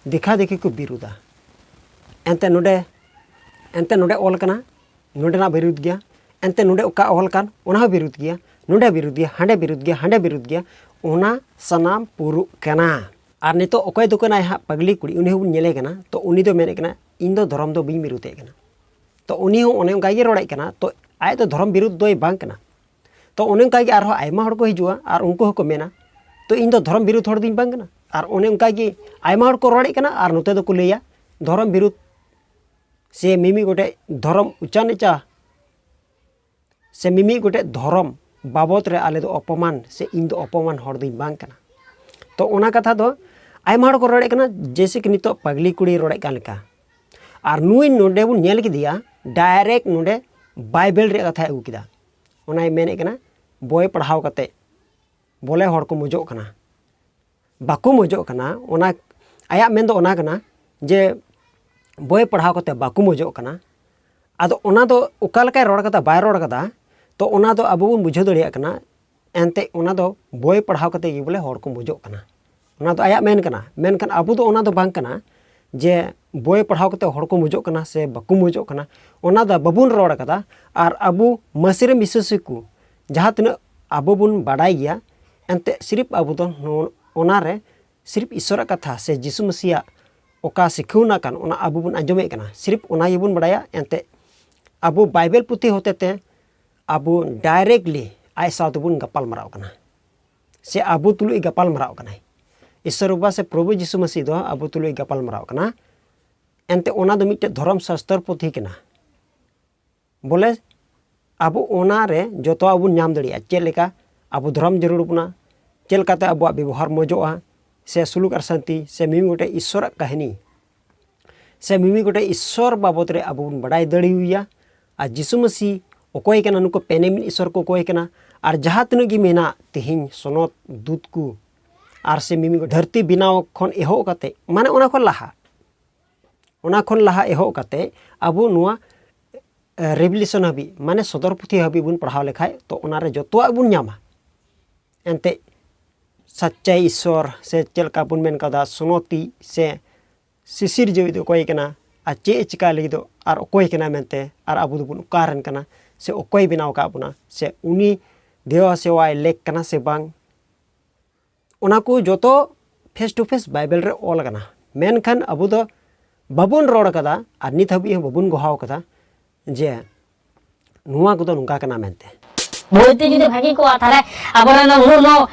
ᱫᱮᱠᱷᱟ ᱫᱮᱠᱷᱤ ᱠᱚ ᱵᱤᱨᱩᱫᱟ᱾ ᱮᱱᱛᱮ ᱱᱚᱰᱮ, ᱮᱱᱛᱮ ᱱᱚᱰᱮ ᱚᱞ ᱠᱟᱱᱟ, ᱱᱚᱰᱮᱱᱟᱜ ᱵᱤᱨᱩᱫ ᱜᱮᱭᱟ᱾ ᱮᱱᱛᱮ ᱱᱚᱰᱮ ᱚᱠᱟ ᱚᱞ ᱠᱟᱱ, ᱚᱱᱟ ᱦᱚᱸ ᱵᱤᱨᱩᱫ ᱜᱮᱭᱟ᱾ ᱱᱚᱰᱮ ᱵᱤᱨᱩᱫ ᱜᱮᱭᱟ, ᱦᱟᱸᱰᱮ ᱵᱤᱨᱩᱫ ᱜᱮᱭᱟ, ᱦᱟᱸᱰᱮ ᱵᱤᱨᱩᱫ ᱜᱮᱭᱟ᱾ ᱚᱱᱟ ᱥᱟᱱᱟᱢ ᱯᱩᱨᱩᱜ ᱠᱟᱱᱟ᱾ ᱟᱨ ᱱᱤᱛᱚᱜ ᱚᱠᱚᱭ ᱫᱚ ᱠᱟᱱᱟᱭ ᱦᱟᱸᱜ ᱯᱟᱜᱽᱞᱤ ᱠᱩᱲᱤ, ᱩᱱᱤ ᱦᱚᱸᱵᱚᱱ ᱧᱮᱞᱮ ᱠᱟᱱᱟ᱾ ᱛᱚ ᱩᱱᱤ ᱫᱚ ᱢᱮᱱᱮᱫ ᱠᱟᱱᱟ, "ᱤᱧ ᱫᱚ ᱫᱷᱚᱨᱚᱢ ᱫᱚ ᱵᱟᱹᱧ ᱵᱤᱨᱩᱫᱮᱫ ᱠᱟᱱᱟ᱾" ᱛᱚ ᱩᱱᱤ ᱦᱚᱸ ᱚᱱᱮ ᱚᱱᱠᱟ ᱜᱮ ᱨᱚᱲᱮᱫ ᱠᱟᱱᱟ᱾ ᱛᱚ ᱟᱡ ᱫᱚ ᱫᱷᱚᱨᱚᱢ ᱵᱤᱨᱩᱫ ᱫᱚᱭ ᱵᱟᱝ ᱠᱟᱱᱟ᱾ ᱛᱚ ᱚᱱᱮ ᱚᱱᱠᱟ ᱜᱮ ᱟᱨᱦᱚᱸ ᱟᱭᱢᱟ ᱦᱚᱲ ᱠᱚ ᱦᱤᱡᱩᱜᱼᱟ ᱟᱨ ᱩᱱᱠᱩ ᱦᱚᱸᱠᱚ ᱢᱮᱱᱟ, "ᱛᱚ ᱤᱧ ᱫᱚ ᱫᱷᱚᱨᱚᱢ ᱵᱤᱨᱩᱫ ᱦᱚᱲ ᱫᱚᱧ ᱵᱟᱝ ᱠᱟᱱᱟ?" ᱟᱨ ᱚᱱᱮ ᱚᱱᱠᱟ ᱜᱮ ᱟᱭᱢᱟ ᱦᱚᱲ ᱠᱚ ᱨᱚᱲᱮᱫ ᱠᱟᱱᱟ ᱟᱨ ᱱᱚᱛᱮ ᱫᱚᱠᱚ ᱞᱟᱹᱭᱟ, "ᱫᱷᱚᱨᱚᱢ ᱵᱤᱨᱩᱫ ᱥᱮ ᱢᱤᱢᱤᱫ ᱜᱚᱴᱮᱡ ᱫᱷᱚᱨᱚᱢ ᱩᱪᱟ ᱱᱤᱪᱟ ᱥᱮ ᱢᱤᱢᱤᱫ ᱜᱚᱴᱮᱡ ᱫᱷᱚᱨᱚᱢ ᱵᱟᱵᱚᱛ ᱨᱮ ᱟᱞᱮ ᱫᱚ ᱚᱯᱚᱢᱟᱱ ᱥᱮ ᱤᱧ ᱫᱚ ᱚᱯᱚᱢᱟᱱ ᱦᱚᱲ ᱫᱚᱧ ᱵᱟᱝ ᱠᱟᱱᱟ᱾" ᱛᱚ ᱚᱱᱟ ᱠᱟᱛᱷᱟ ᱫᱚ ᱟᱭᱢᱟ ᱦᱚᱲ ᱠᱚ ᱨᱚᱲᱮᱫ ᱠᱟᱱᱟ, ᱡᱮᱭᱥᱮ ᱠᱤ ᱱᱤᱛᱚᱜ ᱯᱟᱜᱽᱞᱤ ᱠᱩᱲᱤᱭ ᱨᱚᱲᱮᱫ ᱠᱟᱱ ᱞᱮᱠᱟ᱾ ᱟᱨ ᱱᱩᱭ ᱱᱚᱰᱮ ᱵᱚᱱ ᱧᱮᱞ ᱠᱮᱫᱮᱭᱟ, ᱰᱟᱭᱨᱮᱠᱴ ᱱᱚᱰᱮ ᱵᱟᱭᱵᱮᱞ ᱨᱮᱭᱟᱜ ᱠᱟᱛᱷᱟᱭ ᱟᱹᱜᱩ ᱠᱮᱫᱟ᱾ ᱚᱱᱟᱭ ᱢᱮᱱᱮᱫ ᱠᱟᱱᱟ, ᱵᱳᱭ ᱯᱟᱲᱦᱟᱣ ᱠᱟᱛᱮ ᱵᱚᱞᱮ ᱦᱚᱲ ᱠᱚ ᱢᱚᱡᱚᱜ ᱠᱟᱱᱟ, ᱵᱟᱠᱚ ᱢᱚᱡᱚᱜ ᱠᱟᱱᱟ᱾ ᱚᱱᱟ ᱟᱭᱟᱜ ᱢᱮᱱ ᱫᱚ ᱚᱱᱟ ᱠᱟᱱᱟ ᱡᱮ ᱵᱳᱭ ᱯᱟᱲᱦᱟᱣ ᱠᱟᱛᱮ ᱵᱟᱠᱚ ᱢᱚᱡᱚᱜ ᱠᱟᱱᱟ᱾ ᱟᱫᱚ ᱚᱱᱟ ᱫᱚ ᱚᱠᱟ ᱞᱮᱠᱟᱭ ᱨᱚᱲ ᱠᱟᱫᱟ, ᱵᱟᱭ ᱨᱚᱲ ᱠᱟᱫᱟ, ᱛᱚ ᱚᱱᱟ ᱫᱚ ᱟᱵᱚ ᱵᱚᱱ ᱵᱩᱡᱷᱟᱹᱣ ᱫᱟᱲᱮᱭᱟᱜ ᱠᱟᱱᱟ᱾ ᱮᱱᱛᱮᱫ ᱚᱱᱟ ᱫᱚ ᱵᱳᱭ ᱯᱟᱲᱦᱟᱣ ᱠᱟᱛᱮ ᱜᱮ ᱵᱚᱞᱮ ᱦᱚᱲ ᱠᱚ ᱢᱚᱡᱚᱜ ᱠᱟᱱᱟ, ᱚᱱᱟ ᱫᱚ ᱟᱭᱟᱜ ᱢᱮᱱ ᱠᱟᱱᱟ᱾ ᱢᱮᱱᱠᱷᱟᱱ ᱟᱵᱚ ᱫᱚ ᱚᱱᱟ ᱫᱚ ᱵᱟᱝ ᱠᱟᱱᱟ ᱡᱮ ᱵᱳᱭ ᱯᱟᱲᱦᱟᱣ ᱠᱟᱛᱮ ᱦᱚᱲ ᱠᱚ ᱢᱚᱡᱚᱜ ᱠᱟᱱᱟ ᱥᱮ ᱵᱟᱠᱚ ᱢᱚᱡᱚᱜ ᱠᱟᱱᱟ, ᱚᱱᱟ ᱫᱚ ᱵᱟᱵᱚᱱ ᱨᱚᱲ ᱠᱟᱫᱟ᱾ ᱟᱨ ᱟᱵᱚ ᱢᱟᱹᱥᱤ ᱨᱮ ᱵᱤᱥᱣᱟᱹᱥᱤ ᱠᱚ ᱡᱟᱦᱟᱸ ᱛᱤᱱᱟᱹᱜ ᱟᱵᱚ ᱵᱚᱱ ᱵᱟᱰᱟᱭ ᱜᱮᱭᱟ, ᱮᱱᱛᱮᱫ ᱥᱤᱨᱤᱯ ᱟᱵᱚ ᱫᱚ ᱱᱚ-, ᱚᱱᱟ ᱨᱮ ᱥᱤᱨᱤᱯ ᱤᱥᱚᱨᱟᱜ ᱠᱟᱛᱷᱟ ᱥᱮ ᱡᱤᱥᱩ ᱢᱟᱹᱥᱤᱭᱟᱜ ᱚᱠᱟ ᱥᱤᱠᱷᱟᱹᱣᱱᱟ ᱠᱟᱱ, ᱚᱱᱟ ᱟᱵᱚ ᱵᱚᱱ ᱟᱸᱡᱚᱢᱮᱫ ᱠᱟᱱᱟ, ᱥᱤᱨᱤᱯ ᱚᱱᱟ ᱜᱮᱵᱚᱱ ᱵᱟᱰᱟᱭᱟ᱾ ᱮᱱᱛᱮᱫ ᱟᱵᱚ ᱵᱟᱭᱵᱮᱞ ᱯᱩᱛᱷᱤ ᱦᱚᱛᱮ ᱛᱮ ᱟᱵᱚ ᱰᱟᱭᱨᱮᱠᱴᱞᱤ ᱟᱡ ᱥᱟᱶ ᱛᱮᱵᱚᱱ ᱜᱟᱯᱟᱞ ᱢᱟᱨᱟᱣ ᱠᱟᱱᱟ, ᱥᱮ ᱟᱵᱚ ᱛᱩᱞᱩᱡ ᱜᱟᱯᱟᱞ ᱢᱟᱨᱟᱣ ᱠᱟᱱᱟᱭ᱾ ᱤᱥᱥᱚᱨ ᱵᱟᱵᱟ ᱥᱮ ᱯᱨᱚᱵᱷᱩ ᱡᱤᱥᱩ ᱢᱟᱹᱥᱤ ᱫᱚ ᱟᱵᱚ ᱛᱩᱞᱩᱡ ᱜᱟᱯᱟᱞ ᱢᱟᱨᱟᱣ ᱠᱟᱱᱟ᱾ ᱮᱱᱛᱮ ᱚᱱᱟ ᱫᱚ ᱢᱤᱫᱴᱮᱡ ᱫᱷᱚᱨᱚᱢ ᱥᱟᱥᱛᱚᱨ ᱯᱩᱛᱷᱤ ᱠᱟᱱᱟ᱾ ᱵᱚᱞᱮ ᱟᱵᱚ ᱚᱱᱟ ᱨᱮ ᱡᱚᱛᱚᱣᱟᱜ ᱵᱚᱱ ᱧᱟᱢ ᱫᱟᱲᱮᱭᱟᱜᱼᱟ᱾ ᱪᱮᱫ ᱞᱮᱠᱟ ᱟᱵᱚ ᱫᱷᱚᱨᱚᱢ ᱡᱟᱹᱨᱩᱲ ᱵᱚᱱᱟ, ᱪᱮᱫ ᱞᱮᱠᱟᱛᱮ ᱟᱵᱚᱣᱟᱜ ᱵᱮᱵᱚᱦᱟᱨ ᱢᱚᱡᱚᱜᱼᱟ, ᱥᱮ ᱥᱩᱞᱩᱠ ᱟᱨ ᱥᱟᱱᱛᱤ, ᱥᱮ ᱢᱤᱢᱤᱫ ᱜᱚᱴᱮᱡ ᱤᱥᱥᱚᱨᱟᱜ ᱠᱟᱹᱦᱱᱤ, ᱥᱮ ᱢᱤᱢᱤᱫ ᱜᱚᱴᱮᱡ ᱤᱥᱥᱚᱨ ᱵᱟᱵᱚᱫ ᱨᱮ ᱟᱵᱚ ᱵᱚᱱ ᱵᱟᱰᱟᱭ ᱫᱟᱲᱮᱭᱟᱭᱟ᱾ ᱟᱨ ᱡᱤᱥᱩ ᱢᱟᱹᱥᱤ ᱚᱠᱚᱭ ᱠᱟᱱᱟ, ᱱᱩᱠᱩ ᱯᱮᱱᱮᱢᱤᱱ ᱤᱥᱥᱚᱨ ᱠᱚ ᱚᱠᱚᱭ ᱠᱟᱱᱟ, ᱟᱨ ᱡᱟᱦᱟᱸ ᱛᱤᱱᱟᱹᱜ ᱜᱮ ᱢᱮᱱᱟᱜ ᱛᱮᱦᱮᱧ ᱥᱚᱱᱚᱛ ᱫᱩᱛ ᱠᱚ, ᱟᱨ ᱥᱮ ᱢᱤᱢᱤᱫ ᱫᱷᱟᱹᱨᱛᱤ ᱵᱮᱱᱟᱣ ᱠᱷᱚᱱ ᱮᱦᱚᱵ ᱠᱟᱛᱮ, ᱢᱟᱱᱮ ᱚᱱᱟ ᱠᱷᱚᱱ ᱞᱟᱦᱟ, ᱚᱱᱟ ᱠᱷᱚᱱ ᱞᱟᱦᱟ ᱮᱦᱚᱵ ᱠᱟᱛᱮ ᱟᱵᱚ ᱱᱚᱣᱟ ᱨᱮᱵᱷᱤᱞᱮᱥᱚᱱ ᱦᱟᱹᱵᱤᱡ, ᱢᱟᱱᱮ ᱥᱚᱫᱚᱨ ᱯᱩᱛᱷᱤ ᱦᱟᱹᱵᱤᱡ ᱵᱚᱱ ᱯᱟᱲᱦᱟᱣ ᱞᱮᱠᱷᱟᱡ, ᱛᱚ ᱚᱱᱟᱨᱮ ᱡᱚᱛᱚᱣᱟᱜ ᱵᱚᱱ ᱧᱟᱢᱟ᱾ ᱮᱱᱛᱮᱫ ᱥᱟᱪᱪᱟᱭ ᱤᱥᱥᱚᱨ ᱥᱮ ᱪᱮᱫ ᱞᱮᱠᱟ ᱵᱚᱱ ᱢᱮᱱ ᱠᱟᱫᱟ, ᱥᱚᱱᱚᱛᱤ ᱥᱮ ᱥᱤᱥᱤᱨᱡᱟᱹᱣᱤᱡ ᱫᱚ ᱚᱠᱚᱭ ᱠᱟᱱᱟ, ᱟᱨ ᱪᱮᱫ ᱮ ᱪᱤᱠᱟ ᱞᱟᱹᱜᱤᱫᱚᱜ, ᱟᱨ ᱚᱠᱚᱭ ᱠᱟᱱᱟ ᱢᱮᱱᱛᱮ, ᱟᱨ ᱟᱵᱚ ᱫᱚᱵᱚᱱ ᱚᱠᱟ ᱨᱮᱱ ᱠᱟᱱᱟ, ᱥᱮ ᱚᱠᱚᱭ ᱵᱮᱱᱟᱣ ᱟᱠᱟᱫ ᱵᱚᱱᱟ, ᱥᱮ ᱩᱱᱤ ᱫᱮᱣᱟ ᱥᱮᱣᱟᱭ ᱞᱮᱠ ᱠᱟᱱᱟ ᱥᱮ ᱵᱟᱝ, ᱚᱱᱟ ᱠᱚ ᱡᱚᱛᱚ ᱯᱷᱮᱥ ᱴᱩ ᱯᱷᱮᱥ ᱵᱟᱭᱵᱮᱞ ᱨᱮ ᱚᱞ ᱟᱠᱟᱱᱟ᱾ ᱢᱮᱱᱠᱷᱟᱱ ᱟᱵᱚ ᱫᱚ ᱵᱟᱵᱚᱱ ᱨᱚᱲ ᱠᱟᱫᱟ ᱟᱨ ᱱᱤᱛ ᱦᱟᱹᱵᱤᱡ ᱦᱚᱸ ᱵᱟᱵᱚᱱ ᱜᱚᱦᱟᱣ ᱠᱟᱫᱟ ᱡᱮ ᱱᱚᱣᱟ ᱠᱚᱫᱚ ᱱᱚᱝᱠᱟ ᱠᱟᱱᱟ ᱢᱮᱱᱛᱮ᱾ ᱵᱳᱭ ᱛᱮ ᱡᱩᱫᱤ ᱵᱷᱟᱹᱜᱤ ᱠᱚᱜᱼᱟ, ᱛᱟᱦᱞᱮ ᱟᱵᱚᱨᱮᱱ ᱩᱱᱟᱹᱜ ᱩᱱᱟᱹᱜ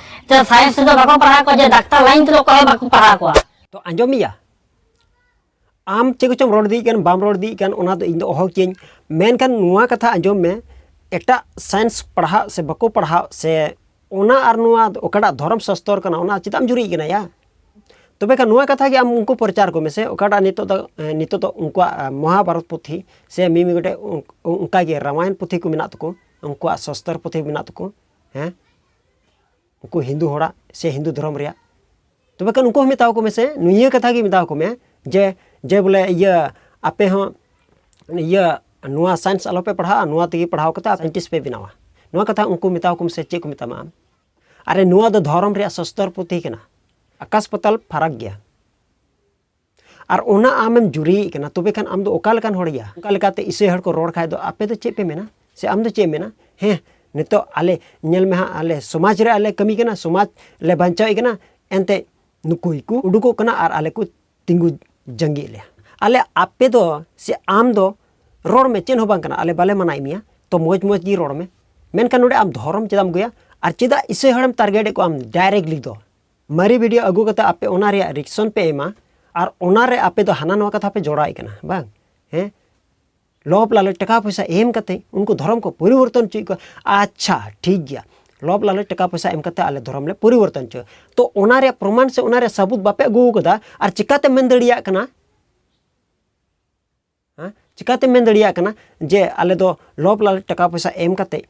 ᱥᱟᱭᱮᱱᱥ ᱛᱮᱫᱚ ᱵᱟᱠᱚ ᱯᱟᱲᱦᱟᱣ ᱠᱚᱣᱟ, ᱡᱮ ᱰᱟᱠᱛᱟᱨ ᱞᱟᱭᱤᱱ ᱛᱮᱫᱚ ᱚᱠᱚᱭ ᱦᱚᱸ ᱵᱟᱠᱚ ᱯᱟᱲᱦᱟᱣ ᱠᱚᱣᱟ᱾ ᱛᱚ ᱟᱸᱡᱚᱢ ᱢᱮᱭᱟ, ᱟᱢ ᱪᱮᱫ ᱠᱚᱪᱚᱢ ᱨᱚᱲ ᱤᱫᱤᱭᱮᱫ ᱠᱟᱱ, ᱵᱟᱢ ᱨᱚᱲ ᱤᱫᱤᱭᱮᱫ ᱠᱟᱱ, ᱚᱱᱟ ᱫᱚ ᱤᱧ ᱫᱚ ᱚᱦᱚ ᱠᱮᱭᱟᱹᱧ᱾ ᱢᱮᱱᱠᱷᱟᱱ ᱱᱚᱣᱟ ᱠᱟᱛᱷᱟ ᱟᱸᱡᱚᱢ ᱢᱮ, ᱮᱴᱟᱜ ᱥᱟᱭᱮᱱᱥ ᱯᱟᱲᱦᱟᱜ ᱥᱮ ᱵᱟᱠᱚ ᱯᱟᱲᱦᱟᱜ, ᱥᱮ ᱚᱱᱟ ᱟᱨ ᱱᱚᱣᱟ ᱚᱠᱟᱴᱟᱜ ᱫᱷᱚᱨᱚᱢ ᱥᱟᱥᱛᱚᱨ ᱠᱟᱱᱟ, ᱚᱱᱟ ᱪᱮᱫᱟᱜ ᱮᱢ ᱡᱩᱨᱤᱜ ᱠᱟᱱᱟ ᱭᱟ? ᱛᱚᱵᱮ ᱠᱷᱟᱱ ᱱᱚᱣᱟ ᱠᱟᱛᱷᱟ ᱜᱮ ᱟᱢ ᱩᱱᱠᱩ ᱯᱨᱚᱪᱟᱨ ᱠᱚ ᱢᱮᱥᱮ, ᱚᱠᱟᱴᱟᱜ ᱱᱤᱛᱚᱜ ᱫᱚ, ᱮ, ᱱᱤᱛᱚᱜ ᱫᱚ ᱩᱱᱠᱩᱣᱟᱜ, ᱮ, ᱢᱚᱦᱟᱵᱷᱟᱨᱚᱛ ᱯᱩᱛᱷᱤ ᱥᱮ ᱢᱤᱢᱤᱫ ᱜᱚᱴᱮᱡ ᱩᱱ-, ᱚᱱᱠᱟᱜᱮ ᱨᱟᱢᱟᱭᱚᱱ ᱯᱩᱛᱷᱤ ᱠᱚ ᱢᱮᱱᱟᱜ ᱛᱟᱠᱚ, ᱩᱱᱠᱩᱣᱟᱜ ᱥᱟᱥᱛᱚᱨ ᱯᱩᱛᱷᱤ ᱢᱮᱱᱟᱜ ᱛᱟᱠᱚ, ᱦᱮᱸ, ᱩᱱᱠᱩ ᱦᱤᱱᱫᱩ ᱦᱚᱲᱟᱜ ᱥᱮ ᱦᱤᱱᱫᱩ ᱫᱷᱚᱨᱚᱢ ᱨᱮᱭᱟᱜ᱾ ᱛᱚᱵᱮ ᱠᱷᱟᱱ ᱩᱱᱠᱩ ᱦᱚᱸ ᱢᱮᱛᱟᱣ ᱠᱚ ᱢᱮᱥᱮ, ᱱᱤᱭᱟᱹ ᱠᱟᱛᱷᱟ ᱜᱮ ᱢᱮᱛᱟᱣ ᱠᱚ ᱢᱮ ᱡᱮ, ᱡᱮ ᱵᱚᱞᱮ ᱤᱭᱟᱹ, ᱟᱯᱮ ᱦᱚᱸ ᱤᱭᱟᱹ ᱱᱚᱣᱟ ᱥᱟᱭᱮᱱᱥ ᱟᱞᱚᱯᱮ ᱯᱟᱲᱦᱟᱜᱼᱟ, ᱱᱚᱣᱟ ᱛᱮᱜᱮ ᱯᱟᱲᱦᱟᱣ ᱠᱟᱛᱮ ᱥᱟᱭᱮᱱᱴᱤᱥᱴ ᱯᱮ ᱵᱮᱱᱟᱣᱟ᱾ ᱱᱚᱣᱟ ᱠᱟᱛᱷᱟ ᱩᱱᱠᱩ ᱢᱮᱛᱟᱣ ᱠᱚ ᱢᱮᱥᱮ, ᱪᱮᱫ ᱠᱚ ᱢᱮᱛᱟᱢᱟ ᱟᱢ? ᱟᱨᱮ, ᱱᱚᱣᱟ ᱫᱚ ᱫᱷᱚᱨᱚᱢ ᱨᱮᱭᱟᱜ ᱥᱟᱥᱛᱚᱨ ᱯᱩᱛᱷᱤ ᱠᱟᱱᱟ, ᱟᱠᱟᱥ ᱯᱟᱛᱟᱞ ᱯᱷᱟᱨᱟᱠ ᱜᱮᱭᱟ᱾ ᱟᱨ ᱚᱱᱟ ᱟᱢᱮᱢ ᱡᱩᱨᱤᱭᱮᱫ ᱠᱟᱱᱟ, ᱛᱚᱵᱮ ᱠᱷᱟᱱ ᱟᱢ ᱫᱚ ᱚᱠᱟ ᱞᱮᱠᱟᱱ ᱦᱚᱲ ᱭᱟ? ᱚᱱᱠᱟ ᱞᱮᱠᱟᱛᱮ ᱤᱥᱟᱹᱭ ᱦᱚᱲ ᱠᱚ ᱨᱚᱲ ᱠᱷᱟᱡ ᱫᱚ ᱟᱯᱮ ᱫᱚ ᱪᱮᱫ ᱯᱮ ᱢᱮᱱᱟ? ᱥᱮ ᱟᱢ ᱫᱚ ᱪᱮᱫ ᱮᱢ ᱢᱮᱱᱟ? ᱦᱮᱸ, ᱱᱤᱛᱚᱜ ᱟᱞᱮ, ᱧᱮᱞ ᱢᱮ ᱦᱟᱸᱜ, ᱟᱞᱮ ᱥᱚᱢᱟᱡᱽ ᱨᱮ ᱟᱞᱮ ᱠᱟᱹᱢᱤ ᱠᱟᱱᱟ, ᱥᱚᱢᱟᱡᱽ ᱞᱮ ᱵᱟᱧᱪᱟᱣᱮᱫ ᱠᱟᱱᱟ, ᱮᱱᱛᱮ ᱱᱩᱠᱩ ᱜᱮᱠᱚ ᱩᱰᱩᱠᱚᱜ ᱠᱟᱱᱟ ᱟᱨ ᱟᱞᱮ ᱠᱚ ᱛᱤᱸᱜᱩ ᱡᱟᱸᱜᱮᱭᱮᱫ ᱞᱮᱭᱟ᱾ ᱟᱞᱮ, ᱟᱯᱮ ᱫᱚ ᱥᱮ ᱟᱢ ᱫᱚ ᱨᱚᱲ ᱢᱮ, ᱪᱮᱫ ᱦᱚᱸ ᱵᱟᱝ ᱠᱟᱱᱟ, ᱟᱞᱮ ᱵᱟᱞᱮ ᱢᱟᱱᱟᱭᱮᱫ ᱢᱮᱭᱟ, ᱛᱚ ᱢᱚᱡᱽ ᱢᱚᱡᱽ ᱜᱮ ᱨᱚᱲ ᱢᱮ᱾ ᱢᱮᱱᱠᱷᱟᱱ ᱱᱚᱰᱮ ᱟᱢ ᱫᱷᱚᱨᱚᱢ ᱪᱮᱫᱟᱜ ᱮᱢ ᱟᱹᱜᱩᱭᱟ? ᱟᱨ ᱪᱮᱫᱟᱜ ᱤᱥᱟᱹᱭ ᱦᱚᱲᱮᱢ ᱴᱟᱨᱜᱮᱴ ᱮᱫ ᱠᱚᱣᱟ ᱟᱢ ᱰᱟᱭᱨᱮᱠᱴᱞᱤ ᱫᱚ? ᱢᱟᱨᱮ ᱵᱷᱤᱰᱤᱭᱳ ᱟᱹᱜᱩ ᱠᱟᱛᱮ ᱟᱯᱮ ᱚᱱᱟ ᱨᱮᱭᱟᱜ ᱨᱤᱭᱮᱠᱥᱚᱱ ᱯᱮ ᱮᱢᱟ, ᱟᱨ ᱚᱱᱟ ᱨᱮ ᱟᱯᱮ ᱫᱚ ᱦᱟᱱᱟ ᱱᱚᱣᱟ ᱠᱟᱛᱷᱟ ᱯᱮ ᱡᱚᱲᱟᱣᱮᱫ ᱠᱟᱱᱟ, ᱵᱟᱝ? ᱦᱮᱸ, ᱞᱚᱵᱷ ᱞᱟᱞᱚᱪ, ᱴᱟᱠᱟ ᱯᱚᱭᱥᱟ ᱮᱢ ᱠᱟᱛᱮ ᱩᱱᱠᱩ ᱫᱷᱚᱨᱚᱢ ᱠᱚ ᱯᱚᱨᱤᱵᱚᱨᱛᱚᱱ ᱦᱚᱪᱚᱭᱮᱫ ᱠᱚᱣᱟ᱾ ᱟᱪᱪᱷᱟ, ᱴᱷᱤᱠ ᱜᱮᱭᱟ, ᱞᱚᱵᱷ ᱞᱟᱞᱚᱪ, ᱴᱟᱠᱟ ᱯᱚᱭᱥᱟ ᱮᱢ ᱠᱟᱛᱮ ᱟᱞᱮ ᱫᱷᱚᱨᱚᱢ ᱞᱮ ᱯᱚᱨᱤᱵᱚᱨᱛᱚᱱ ᱦᱚᱪᱚᱭᱟ᱾ ᱛᱚ ᱚᱱᱟ ᱨᱮᱭᱟᱜ ᱯᱨᱚᱢᱟᱱ ᱥᱮ ᱚᱱᱟ ᱨᱮᱭᱟᱜ ᱥᱟᱵᱩᱛ ᱵᱟᱯᱮ ᱟᱹᱜᱩ ᱟᱠᱟᱫᱟ, ᱟᱨ ᱪᱤᱠᱟᱛᱮ ᱢᱮᱱ ᱫᱟᱲᱮᱭᱟᱜ ᱠᱟᱱᱟ ᱦᱮᱸ? ᱪᱤᱠᱟᱹᱛᱮᱢ ᱢᱮᱱ ᱫᱟᱲᱮᱭᱟᱜ ᱠᱟᱱᱟ ᱡᱮ ᱟᱞᱮ ᱫᱚ ᱞᱳᱵᱷ ᱞᱟᱞᱚᱪ ᱴᱟᱠᱟ ᱯᱚᱭᱥᱟ ᱮᱢ ᱠᱟᱛᱮ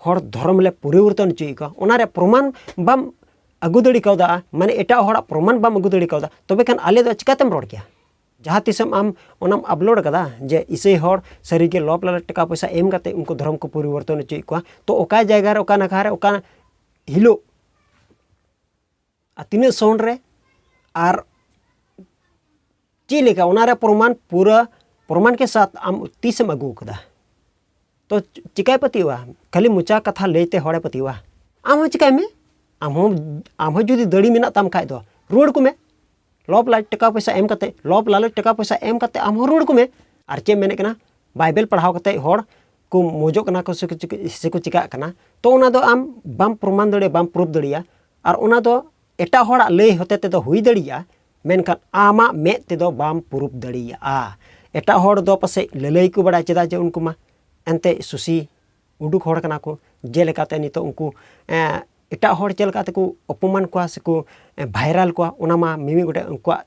ᱦᱚᱲ ᱫᱷᱚᱨᱚᱢ ᱞᱮ ᱯᱚᱨᱤᱵᱚᱨᱛᱚᱱ ᱦᱚᱪᱚᱭᱮᱫ ᱠᱚᱣᱟ? ᱚᱱᱟ ᱨᱮᱭᱟᱜ ᱯᱨᱚᱢᱟᱱ ᱵᱟᱢ ᱟᱹᱜᱩ ᱫᱟᱲᱮ ᱠᱟᱣᱫᱟ, ᱢᱟᱱᱮ ᱮᱴᱟᱜ ᱦᱚᱲᱟᱜ ᱯᱨᱚᱢᱟᱱ ᱵᱟᱢ ᱟᱹᱜᱩ ᱫᱟᱲᱮ ᱠᱟᱣᱫᱟ, ᱛᱚᱵᱮ ᱠᱷᱟᱱ ᱟᱞᱮ ᱫᱚ ᱪᱤᱠᱟᱹᱛᱮᱢ ᱨᱚᱲ ᱠᱮᱭᱟ? ᱡᱟᱦᱟᱸ ᱛᱤᱥᱮᱢ ᱟᱢ ᱚᱱᱟᱢ ᱟᱯᱞᱳᱰ ᱠᱟᱫᱟ ᱡᱮ ᱤᱥᱟᱹᱭ ᱦᱚᱲ ᱥᱟᱹᱨᱤᱜᱮ ᱞᱳᱵᱷ ᱞᱟᱞᱚᱪ ᱴᱟᱠᱟ ᱯᱚᱭᱥᱟ ᱮᱢ ᱠᱟᱛᱮ ᱩᱱᱠᱩ ᱫᱷᱚᱨᱚᱢ ᱠᱚ ᱯᱚᱨᱤᱵᱚᱨᱛᱚᱱ ᱦᱚᱪᱚᱭᱮᱫ ᱠᱚᱣᱟ, ᱛᱚ ᱚᱠᱟ ᱡᱟᱭᱜᱟ ᱨᱮ, ᱚᱠᱟ ᱱᱟᱠᱷᱟ ᱨᱮ, ᱚᱠᱟ ᱦᱤᱞᱳᱜ ᱟᱨ ᱛᱤᱱᱟᱹᱜ ᱥᱚᱱ ᱨᱮ ᱟᱨ ᱪᱮᱫ ᱞᱮᱠᱟ, ᱚᱱᱟ ᱨᱮ ᱯᱨᱚᱢᱟᱱ, ᱯᱩᱨᱟᱹ ᱯᱨᱚᱢᱟᱱ ᱠᱮ ᱥᱟᱛᱷ ᱟᱢ ᱛᱤᱥᱮᱢ ᱟᱹᱜᱩ ᱟᱠᱟᱫᱟ? ᱛᱚ ᱪᱤᱠᱟᱭ ᱯᱟᱹᱛᱭᱟᱹᱣᱟ? ᱠᱷᱟᱹᱞᱤ ᱢᱚᱪᱟ ᱠᱟᱛᱷᱟ ᱞᱟᱹᱭᱛᱮ ᱦᱚᱲᱮ ᱯᱟᱹᱛᱭᱟᱹᱣᱟ? ᱟᱢ ᱦᱚᱸ ᱪᱤᱠᱟᱭ ᱢᱮ, ᱟᱢ ᱦᱚᱸ, ᱟᱢ ᱦᱚᱸ ᱡᱩᱫᱤ ᱫᱟᱲᱮ ᱢᱮᱱᱟᱜ ᱛᱟᱢ ᱠᱷᱟᱡ ᱫᱚ ᱨᱩᱣᱟᱹᱲ ᱠᱚᱢᱮ᱾ ᱞᱳᱵᱷ ᱞᱟᱞᱚᱪ ᱴᱟᱠᱟ ᱯᱚᱭᱥᱟ ᱮᱢ ᱠᱟᱛᱮ, ᱞᱳᱵᱷ ᱞᱟᱞᱚᱪ ᱴᱟᱠᱟ ᱯᱚᱭᱥᱟ ᱮᱢ ᱠᱟᱛᱮ ᱟᱢ ᱦᱚᱸ ᱨᱩᱣᱟᱹᱲ ᱠᱚᱢᱮ᱾ ᱟᱨ ᱪᱮᱫ ᱮᱢ ᱢᱮᱱᱮᱫ ᱠᱟᱱᱟ? ᱵᱟᱭᱵᱮᱞ ᱯᱟᱲᱦᱟᱣ ᱠᱟᱛᱮ ᱦᱚᱲ ᱠᱚ ᱢᱚᱡᱚᱜ ᱠᱟᱱᱟ ᱠᱚ ᱥᱮ ᱠᱚ ᱪᱤᱠᱟᱹ-, ᱥᱮ ᱠᱚ ᱪᱤᱠᱟᱹᱜ ᱠᱟᱱᱟ, ᱛᱚ ᱚᱱᱟ ᱫᱚ ᱟᱢ ᱵᱟᱢ ᱯᱨᱚᱢᱟᱱ ᱫᱟᱲᱮᱭᱟᱜᱼᱟ, ᱵᱟᱢ ᱯᱨᱩᱯ ᱫᱟᱲᱮᱭᱟᱜᱼᱟ᱾ ᱟᱨ ᱚᱱᱟ ᱫᱚ ᱮᱴᱟᱜ ᱦᱚᱲᱟᱜ ᱞᱟᱹᱭ ᱦᱚᱛᱮ ᱛᱮᱫᱚ ᱦᱩᱭ ᱫᱟᱲᱮᱭᱟᱜᱼᱟ, ᱢᱮᱱᱠᱷᱟᱱ ᱟᱢᱟᱜ ᱢᱮᱫ ᱛᱮᱫᱚ ᱵᱟᱢ ᱯᱨᱩᱯ ᱫᱟᱲᱮᱭᱟᱜᱼᱟ᱾ ᱮᱴᱟᱜ ᱦᱚᱲ ᱫᱚ ᱯᱟᱥᱮᱡ ᱞᱟᱹᱞᱟᱹᱭ ᱠᱚ ᱵᱟᱲᱟᱭ, ᱪᱮᱫᱟᱜ ᱡᱮ ᱩᱱᱠᱩ ᱢᱟ ᱮᱱᱛᱮ ᱥᱩᱥᱤ ᱩᱰᱩᱠ ᱦᱚᱲ ᱠᱟᱱᱟ ᱠᱚ᱾ ᱡᱮᱞᱮᱠᱟᱛᱮ ᱱᱤᱛᱚᱜ ᱩᱱᱠᱩ, ᱮᱸ, ᱮᱴᱟᱜ ᱦᱚᱲ ᱪᱮᱫ ᱞᱮᱠᱟ ᱛᱮᱠᱚ ᱚᱯᱚᱢᱟᱱ ᱠᱚᱣᱟ ᱥᱮᱠᱚ, ᱮᱸ, ᱵᱷᱟᱭᱨᱟᱞ ᱠᱚᱣᱟ, ᱚᱱᱟ ᱢᱟ ᱢᱤᱢᱤᱫ ᱜᱚᱴᱮᱡ ᱩᱱᱠᱩᱣᱟᱜ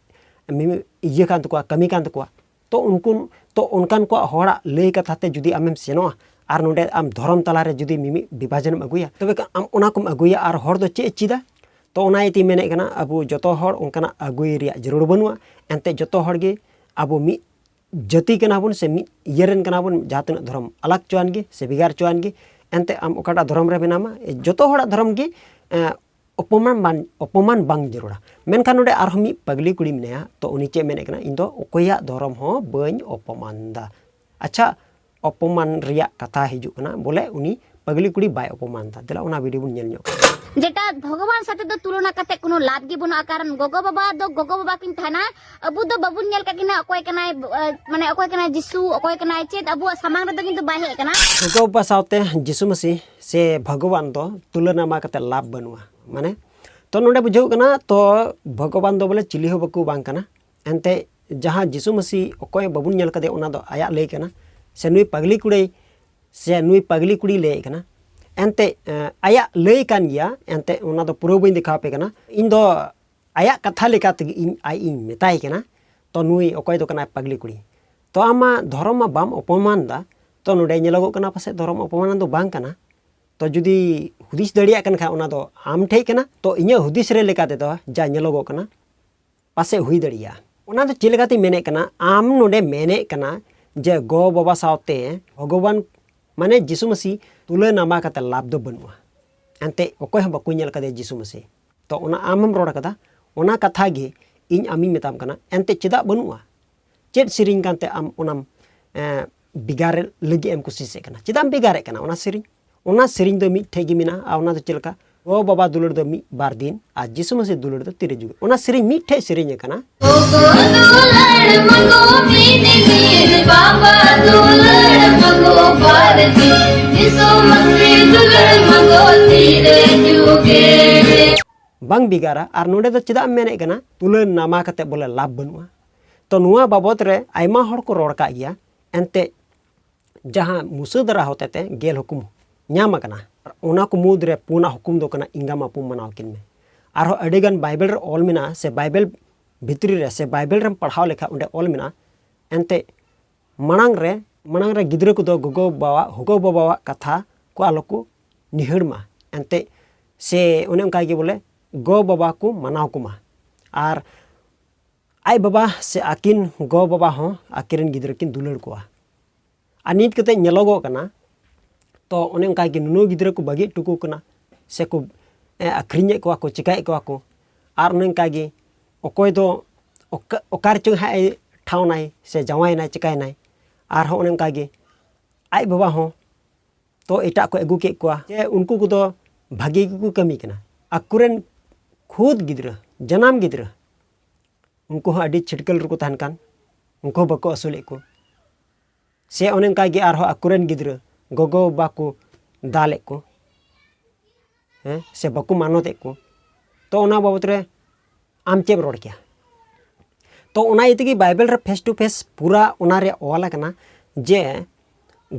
ᱢᱤᱢᱤᱫ ᱤᱭᱟᱹ ᱠᱟᱱ ᱛᱟᱠᱚᱣᱟ, ᱠᱟᱹᱢᱤ ᱠᱟᱱ ᱛᱟᱠᱚᱣᱟ᱾ ᱛᱚ ᱩᱱᱠᱩ, ᱛᱚ ᱚᱱᱠᱟᱱ ᱠᱚᱣᱟᱜ ᱦᱚᱲᱟᱜ ᱞᱟᱹᱭ ᱠᱟᱛᱷᱟ ᱛᱮ ᱡᱩᱫᱤ ᱟᱢᱮᱢ ᱥᱮᱱᱚᱜᱼᱟ ᱟᱨ ᱱᱚᱰᱮ ᱟᱢ ᱫᱷᱚᱨᱚᱢ ᱛᱟᱞᱟᱨᱮ ᱡᱩᱫᱤ ᱢᱤᱢᱤᱫ ᱵᱤᱵᱷᱟᱡᱚᱱᱮᱢ ᱟᱹᱜᱩᱭᱟ, ᱛᱚᱵᱮ ᱠᱷᱟᱱ ᱟᱢ ᱚᱱᱟ ᱠᱚᱢ ᱟᱹᱜᱩᱭᱟ ᱟᱨ ᱦᱚᱲ ᱫᱚ ᱪᱮᱫ ᱮ ᱪᱮᱫᱟ? ᱛᱚ ᱚᱱᱟ ᱤᱭᱟᱹᱛᱮᱧ ᱢᱮᱱᱮᱫ ᱠᱟᱱᱟ, ᱟᱵᱚ ᱡᱚᱛᱚ ᱦᱚᱲ ᱚᱱᱠᱟᱱᱟᱜ ᱟᱹᱜᱩᱭ ᱨᱮᱭᱟᱜ ᱡᱟᱹᱨᱩᱲ ᱵᱟᱹᱱᱩᱜᱼᱟ᱾ ᱮᱱᱛᱮ ᱡᱚᱛᱚ ᱦᱚᱲ ᱜᱮ ᱟᱵᱚ ᱢᱤᱫ ᱡᱟᱹᱛᱤ ᱠᱟᱱᱟ ᱵᱚᱱ ᱥᱮ ᱢᱤᱫ ᱤᱭᱟᱹ ᱨᱮᱱ ᱠᱟᱱᱟ ᱵᱚᱱ, ᱡᱟᱦᱟᱸ ᱛᱤᱱᱟᱹᱜ ᱫᱷᱚᱨᱚᱢ ᱟᱞᱟᱜᱽ ᱪᱚᱣᱟᱱ ᱜᱮ ᱥᱮ ᱵᱷᱮᱜᱟᱨ ᱪᱚᱣᱟᱱ ᱜᱮ, ᱮᱱᱛᱮ ᱟᱢ ᱚᱠᱟᱴᱟᱜ ᱫᱷᱚᱨᱚᱢ ᱨᱮ ᱢᱮᱱᱟᱢᱟ, ᱡᱚᱛᱚ ᱦᱚᱲᱟᱜ ᱫᱷᱚᱨᱚᱢ ᱜᱮ, ᱮᱸ, ᱚᱯᱚᱢᱟᱱ ᱵᱟᱝ, ᱚᱯᱚᱢᱟᱱ ᱵᱟᱝ ᱡᱟᱹᱨᱩᱲᱟ᱾ ᱢᱮᱱᱠᱷᱟᱱ ᱱᱚᱰᱮ ᱟᱨᱦᱚᱸ ᱢᱤᱫ ᱯᱟᱜᱽᱞᱤ ᱠᱩᱲᱤ ᱢᱮᱱᱟᱭᱟ, ᱛᱚ ᱩᱱᱤ ᱪᱮᱫ ᱢᱮᱱᱮᱫ ᱠᱟᱱᱟ, "ᱤᱧ ᱫᱚ ᱚᱠᱚᱭᱟᱜ ᱫᱷᱚᱨᱚᱢ ᱦᱚᱸ ᱵᱟᱹᱧ ᱚᱯᱚᱢᱟᱱ ᱫᱟ᱾" ᱟᱪᱪᱷᱟ, ᱚᱯᱚᱢᱟᱱ ᱨᱮᱭᱟᱜ ᱠᱟᱛᱷᱟ ᱦᱤᱡᱩᱜ ᱠᱟᱱᱟ, ᱵᱚᱞᱮ ᱩᱱᱤ ᱯᱟᱜᱽᱞᱤ ᱠᱩᱲᱤ ᱵᱟᱭ ᱚᱯᱚᱢᱟᱱ ᱫᱟ᱾ ᱫᱮᱞᱟ ᱚᱱᱟ ᱵᱷᱤᱰᱤᱭᱳ ᱵᱚᱱ ᱧᱮᱞ ᱧᱚᱜ ᱠᱟᱜ᱾ ᱡᱮᱴᱟ ᱵᱷᱚᱜᱚᱵᱟᱱ ᱥᱟᱛᱮ ᱫᱚ ᱛᱩᱞᱚᱱᱟ ᱠᱟᱛᱮ ᱠᱳᱱᱳ ᱞᱟᱵᱷ ᱜᱮ ᱵᱟᱹᱱᱩᱜᱼᱟ, ᱠᱟᱨᱚᱱ ᱜᱚᱜᱚ ᱵᱟᱵᱟ ᱫᱚ ᱜᱚᱜᱚ ᱵᱟᱵᱟ ᱠᱤᱱ ᱛᱟᱦᱮᱱᱟ᱾ ᱟᱵᱚ ᱫᱚ ᱵᱟᱵᱚᱱ ᱧᱮᱞ ᱠᱟᱜ ᱠᱤᱱᱟ ᱚᱠᱚᱭ ᱠᱟᱱᱟᱭ, ᱟᱸ, ᱢᱟᱱᱮ ᱚᱠᱚᱭ ᱠᱟᱱᱟᱭ ᱡᱤᱥᱩ, ᱚᱠᱚᱭ ᱠᱟᱱᱟᱭ ᱪᱮᱫ, ᱟᱵᱚᱣᱟᱜ ᱥᱟᱢᱟᱝ ᱨᱮᱫᱚ ᱠᱤᱱᱛᱩ ᱵᱟᱭ ᱦᱮᱡ ᱟᱠᱟᱱᱟ᱾ ᱜᱚᱜᱚ ᱵᱟᱵᱟ ᱥᱟᱶᱛᱮ ᱡᱤᱥᱩ ᱢᱟᱹᱥᱤ ᱥᱮ ᱵᱷᱚᱜᱚᱵᱟᱱ ᱫᱚ ᱛᱩᱞᱚᱱᱟ ᱢᱟ ᱠᱟᱛᱮ ᱞᱟᱵᱷ ᱵᱟᱹᱱᱩᱜᱼᱟ᱾ ᱢᱟᱱᱮ, ᱛᱚ ᱱᱚᱰᱮ ᱵᱩᱡᱷᱟᱹᱣ ᱠᱟᱱᱟ, ᱛᱚ ᱵᱷᱚᱜᱚᱵᱟᱱ ᱫᱚ ᱵᱚᱞᱮ ᱪᱤᱞᱤ ᱦᱚᱸ ᱵᱟᱠᱚ ᱵᱟᱝ ᱠᱟᱱᱟ᱾ ᱮᱱᱛᱮ ᱡᱟᱦᱟᱸ ᱡᱤᱥᱩ ᱢᱟᱹᱥᱤ ᱚᱠᱚᱭ ᱵᱟᱵᱚᱱ ᱧᱮᱞ ᱠᱟᱫᱮᱭᱟ, ᱚᱱᱟ ᱫᱚ ᱟᱭᱟᱜ ᱞᱟᱹᱭ ᱠᱟᱱᱟ, ᱥᱮ ᱱᱩᱭ ᱯᱟᱜᱽᱞᱤ ᱠᱩᱲᱤ, ᱥᱮ ᱱᱩᱭ ᱯᱟᱜᱽᱞᱤ ᱠᱩᱲᱤ ᱞᱟᱹᱭᱮᱫ ᱠᱟᱱᱟ᱾ ᱮᱱᱛᱮ, ᱮᱸ, ᱟᱭᱟᱜ ᱞᱟᱹᱭ ᱠᱟᱱ ᱜᱮᱭᱟ, ᱮᱱᱛᱮ ᱚᱱᱟ ᱫᱚ ᱯᱩᱨᱟᱹ ᱵᱟᱹᱧ ᱫᱮᱠᱷᱟᱣ ᱟᱯᱮ ᱠᱟᱱᱟ᱾ ᱤᱧ ᱫᱚ ᱟᱭᱟᱜ ᱠᱟᱛᱷᱟ ᱞᱮᱠᱟ ᱛᱮᱜᱮ ᱤᱧ, ᱟᱡ ᱤᱧ ᱢᱮᱛᱟᱭ ᱠᱟᱱᱟ᱾ ᱛᱚ ᱱᱩᱭ ᱚᱠᱚᱭ ᱫᱚ ᱠᱟᱱᱟᱭ ᱯᱟᱜᱽᱞᱤ ᱠᱩᱲᱤ? ᱛᱚ ᱟᱢ ᱢᱟ ᱫᱷᱚᱨᱚᱢ ᱢᱟ ᱵᱟᱢ ᱚᱯᱚᱢᱟᱱ ᱫᱟ, ᱛᱚ ᱱᱚᱰᱮ ᱧᱮᱞᱚᱜᱚᱜ ᱠᱟᱱᱟ ᱯᱟᱥᱮᱡ ᱫᱷᱚᱨᱚᱢ ᱚᱯᱚᱢᱟᱱ ᱫᱚ ᱵᱟᱝ ᱠᱟᱱᱟ᱾ ᱛᱚ ᱡᱩᱫᱤ ᱦᱩᱫᱤᱥ ᱫᱟᱲᱮᱭᱟᱜ ᱠᱟᱱ ᱠᱷᱟᱱ ᱚᱱᱟ ᱫᱚ ᱟᱢ ᱴᱷᱮᱡ ᱠᱟᱱᱟ᱾ ᱛᱚ ᱤᱧᱟᱹᱜ ᱦᱩᱫᱤᱥ ᱨᱮ ᱞᱮᱠᱟ ᱛᱮᱫᱚ ᱡᱟ ᱧᱮᱞᱚᱜᱚᱜ ᱠᱟᱱᱟ, ᱯᱟᱥᱮᱡ ᱦᱩᱭ ᱫᱟᱲᱮᱭᱟᱜᱼᱟ᱾ ᱚᱱᱟ ᱫᱚ ᱪᱮᱫ ᱞᱮᱠᱟᱛᱤᱧ ᱢᱮᱱᱮᱫ ᱠᱟᱱᱟ, ᱟᱢ ᱱᱚᱰᱮ ᱢᱮᱱᱮᱫ ᱠᱟᱱᱟ ᱡᱮ ᱜᱚ ᱵᱟᱵᱟ ᱥᱟᱶᱛᱮ ᱵᱷᱚᱜᱚᱵᱟᱱ ᱢᱟᱱᱮ ᱡᱤᱥᱩ ᱢᱟᱹᱥᱤ ᱛᱩᱞᱟᱹ ᱱᱟᱢᱟ ᱠᱟᱛᱮ ᱞᱟᱵᱷ ᱫᱚ ᱵᱟᱹᱱᱩᱜᱼᱟ᱾ ᱮᱱᱛᱮ ᱚᱠᱚᱭ ᱦᱚᱸ ᱵᱟᱠᱚ ᱧᱮᱞ ᱠᱟᱫᱮᱭᱟ ᱡᱤᱥᱩ ᱢᱟᱹᱥᱤ᱾ ᱛᱚ ᱚᱱᱟ ᱟᱢᱮᱢ ᱨᱚᱲ ᱠᱟᱫᱟ, ᱚᱱᱟ ᱠᱟᱛᱷᱟ ᱜᱮ ᱤᱧ ᱟᱢᱤᱧ ᱢᱮᱛᱟᱢ ᱠᱟᱱᱟ, ᱮᱱᱛᱮ ᱪᱮᱫᱟᱜ ᱵᱟᱹᱱᱩᱜᱼᱟ? ᱪᱮᱫ ᱥᱮᱨᱮᱧ ᱠᱟᱱᱛᱮ ᱟᱢ ᱚᱱᱟᱢ ᱮᱸ, ᱵᱷᱮᱜᱟᱨ ᱞᱟᱹᱜᱤᱫ ᱮᱢ ᱠᱩᱥᱤᱥᱮᱫ ᱠᱟᱱᱟ? ᱪᱮᱫᱟᱜ ᱮᱢ ᱵᱷᱮᱜᱟᱨᱮᱫ ᱠᱟᱱᱟ ᱚᱱᱟ ᱥᱮᱨᱮᱧ? ᱚᱱᱟ ᱥᱮᱨᱮᱧ ᱫᱚ ᱢᱤᱫᱴᱷᱮᱡ ᱜᱮ ᱢᱮᱱᱟᱜᱼᱟ᱾ ᱟᱨ ᱚᱱᱟ ᱫᱚ ᱪᱮᱫ ᱞᱮᱠᱟ? ᱜᱚ ᱵᱟᱵᱟ ᱫᱩᱞᱟᱹᱲ ᱫᱚ ᱢᱤᱫ ᱵᱟᱨ ᱫᱤᱱ, ᱟᱨ ᱡᱤᱥᱩ ᱢᱟᱹᱥᱤ ᱫᱩᱞᱟᱹᱲ ᱫᱚ ᱛᱤᱨᱮ ᱡᱩᱜᱮ᱾ ᱚᱱᱟ ᱥᱮᱨᱮᱧ ᱢᱤᱫᱴᱷᱮᱡ ᱥᱮᱨᱮᱧ ᱟᱠᱟᱱᱟ᱾ ᱜᱚᱜᱚ ᱫᱩᱞᱟᱹᱲ ᱢᱟᱜᱚ ᱢᱤᱫ ᱫᱤᱱ, ᱵᱟᱵᱟ ᱫᱩᱞᱟᱹᱲ ᱢᱟᱜᱚ ᱵᱟᱨ ᱫᱤᱱ, ᱡᱤᱥᱩ ᱢᱟᱹᱥᱤ ᱫᱩᱞᱟᱹᱲ ᱢᱟᱜᱚ ᱛᱤᱨᱮ ᱡᱩᱜᱮ᱾ ᱵᱟᱝ ᱵᱷᱮᱜᱟᱨᱟ᱾ ᱟᱨ ᱱᱚᱰᱮ ᱫᱚ ᱪᱮᱫᱟᱜ ᱮᱢ ᱢᱮᱱᱮᱫ ᱠᱟᱱᱟ ᱛᱩᱞᱟᱹ ᱱᱟᱢᱟ ᱠᱟᱛᱮ ᱵᱚᱞᱮ ᱞᱟᱵᱷ ᱵᱟᱹᱱᱩᱜᱼᱟ? ᱛᱚ ᱱᱚᱣᱟ ᱵᱟᱵᱚᱛ ᱨᱮ ᱟᱭᱢᱟ ᱦᱚᱲ ᱠᱚ ᱨᱚᱲ ᱠᱟᱜ ᱜᱮᱭᱟ᱾ ᱮᱱᱛᱮ ᱡᱟᱦᱟᱸ ᱢᱩᱥᱟᱹᱫᱟᱨᱟ ᱦᱚᱛᱮᱛᱮ ᱜᱮᱞ ᱦᱩᱠᱩᱢ ᱧᱟᱢ ᱟᱠᱟᱱᱟ, ᱚᱱᱟ ᱠᱚ ᱢᱩᱫᱽ ᱨᱮ ᱯᱩᱱᱟᱜ ᱦᱩᱠᱩᱢ ᱫᱚ ᱠᱟᱱᱟ, ᱮᱸᱜᱟᱢ ᱟᱯᱟᱛ ᱢᱟᱱᱟᱣ ᱠᱤᱱ ᱢᱮ᱾ ᱟᱨᱦᱚᱸ ᱟᱹᱰᱤᱜᱟᱱ ᱵᱟᱭᱵᱮᱞ ᱨᱮ ᱚᱞ ᱢᱮᱱᱟᱜᱼᱟ, ᱥᱮ ᱵᱟᱭᱵᱮᱞ ᱵᱷᱤᱛᱨᱤ ᱨᱮ, ᱥᱮ ᱵᱟᱭᱵᱮᱞ ᱨᱮᱢ ᱯᱟᱲᱦᱟᱣ ᱞᱮᱠᱷᱟᱱ ᱚᱸᱰᱮ ᱚᱞ ᱢᱮᱱᱟᱜᱼᱟ᱾ ᱮᱱᱛᱮ ᱢᱟᱲᱟᱝ ᱨᱮ, ᱢᱟᱲᱟᱝ ᱨᱮ ᱜᱤᱫᱽᱨᱟᱹ ᱠᱚᱫᱚ ᱜᱚᱜᱚ ᱵᱟᱵᱟᱣᱟᱜ, ᱜᱚᱜᱚ ᱵᱟᱵᱟᱣᱟᱜ ᱠᱟᱛᱷᱟ ᱠᱚ ᱟᱞᱚ ᱠᱚ ᱱᱤᱦᱟᱹᱲ ᱢᱟ᱾ ᱮᱱᱛᱮ ᱥᱮ ᱚᱱᱮ ᱚᱱᱠᱟ ᱜᱮ ᱵᱚᱞᱮ ᱜᱚ ᱵᱟᱵᱟ ᱠᱚ ᱢᱟᱱᱟᱣ ᱠᱚᱢᱟ᱾ ᱟᱨ ᱟᱡ ᱵᱟᱵᱟ ᱥᱮ ᱟᱹᱠᱤᱱ ᱜᱚ ᱵᱟᱵᱟ ᱦᱚᱸ ᱟᱹᱠᱤᱱ ᱨᱮᱱ ᱜᱤᱫᱽᱨᱟᱹ ᱠᱤᱱ ᱫᱩᱞᱟᱹᱲ ᱠᱚᱣᱟ᱾ ᱟᱨ ᱱᱤᱛ ᱠᱟᱛᱮ ᱧᱮᱞᱚᱜᱚᱜ ᱠᱟᱱᱟ, ᱛᱚ ᱚᱱᱮ ᱚᱱᱠᱟ ᱜᱮ ᱱᱩᱱᱩ ᱜᱤᱫᱽᱨᱟᱹ ᱠᱚ ᱵᱟᱹᱜᱤ ᱦᱚᱴᱚ ᱠᱚ ᱠᱟᱱᱟ, ᱥᱮ ᱠᱚ, ᱮ, ᱟᱹᱠᱷᱨᱤᱧᱮᱫ ᱠᱚᱣᱟ ᱠᱚ, ᱪᱤᱠᱟᱹᱭᱮᱫ ᱠᱚᱣᱟ ᱠᱚ᱾ ᱟᱨ ᱚᱱᱮ ᱚᱱᱠᱟ ᱜᱮ ᱚᱠᱚᱭ ᱫᱚ ᱚᱠᱟ, ᱚᱠᱟ ᱨᱮᱪᱚᱝ ᱦᱟᱸᱜ ᱮ ᱴᱷᱟᱶ ᱱᱟᱭ ᱥᱮ ᱡᱟᱶᱟᱭ ᱱᱟᱭ, ᱪᱤᱠᱟᱹᱭ ᱱᱟᱭ᱾ ᱟᱨᱦᱚᱸ ᱚᱱᱮ ᱚᱱᱠᱟ ᱜᱮ ᱟᱡ ᱵᱟᱵᱟ ᱦᱚᱸ ᱛᱚ ᱮᱴᱟᱜ ᱠᱚ ᱟᱹᱜᱩ ᱠᱮᱫ ᱠᱚᱣᱟ, ᱡᱮ ᱩᱱᱠᱩ ᱠᱚᱫᱚ ᱵᱷᱟᱹᱜᱤ ᱜᱮᱠᱚ ᱠᱟᱹᱢᱤ ᱠᱟᱱᱟ᱾ ᱟᱠᱚᱨᱮᱱ ᱠᱷᱩᱫ ᱜᱤᱫᱽᱨᱟᱹ, ᱡᱟᱱᱟᱢ ᱜᱤᱫᱽᱨᱟᱹ, ᱩᱱᱠᱩ ᱦᱚᱸ ᱟᱹᱰᱤ ᱪᱷᱟᱹᱴᱠᱟᱹᱞ ᱨᱮᱠᱚ ᱛᱟᱦᱮᱱ ᱠᱟᱱ, ᱩᱱᱠᱩ ᱦᱚᱸ ᱵᱟᱠᱚ ᱟᱹᱥᱩᱞᱮᱫ ᱠᱚ᱾ ᱥᱮ ᱚᱱᱮ ᱚᱱᱠᱟ ᱜᱮ ᱟᱨᱦᱚᱸ ᱟᱠᱚᱨᱮᱱ ᱜᱤᱫᱽᱨᱟᱹ ᱜᱚᱜᱚ ᱵᱟᱵᱟ ᱠᱚ ᱫᱟᱞᱮᱫ ᱠᱚ, ᱦᱮᱸ, ᱥᱮ ᱵᱟᱠᱚ ᱢᱟᱱᱚᱛᱮᱫ ᱠᱚ᱾ ᱛᱚ ᱚᱱᱟ ᱵᱟᱵᱚᱛ ᱨᱮ ᱟᱢ ᱪᱮᱫ ᱮᱢ ᱨᱚᱲ ᱠᱮᱭᱟ? ᱛᱚ ᱚᱱᱟ ᱤᱭᱟᱹ ᱛᱮᱜᱮ ᱵᱟᱭᱵᱮᱞ ᱨᱮ face to face ᱯᱩᱨᱟ ᱚᱱᱟ ᱨᱮ ᱚᱞ ᱟᱠᱟᱱᱟ ᱡᱮ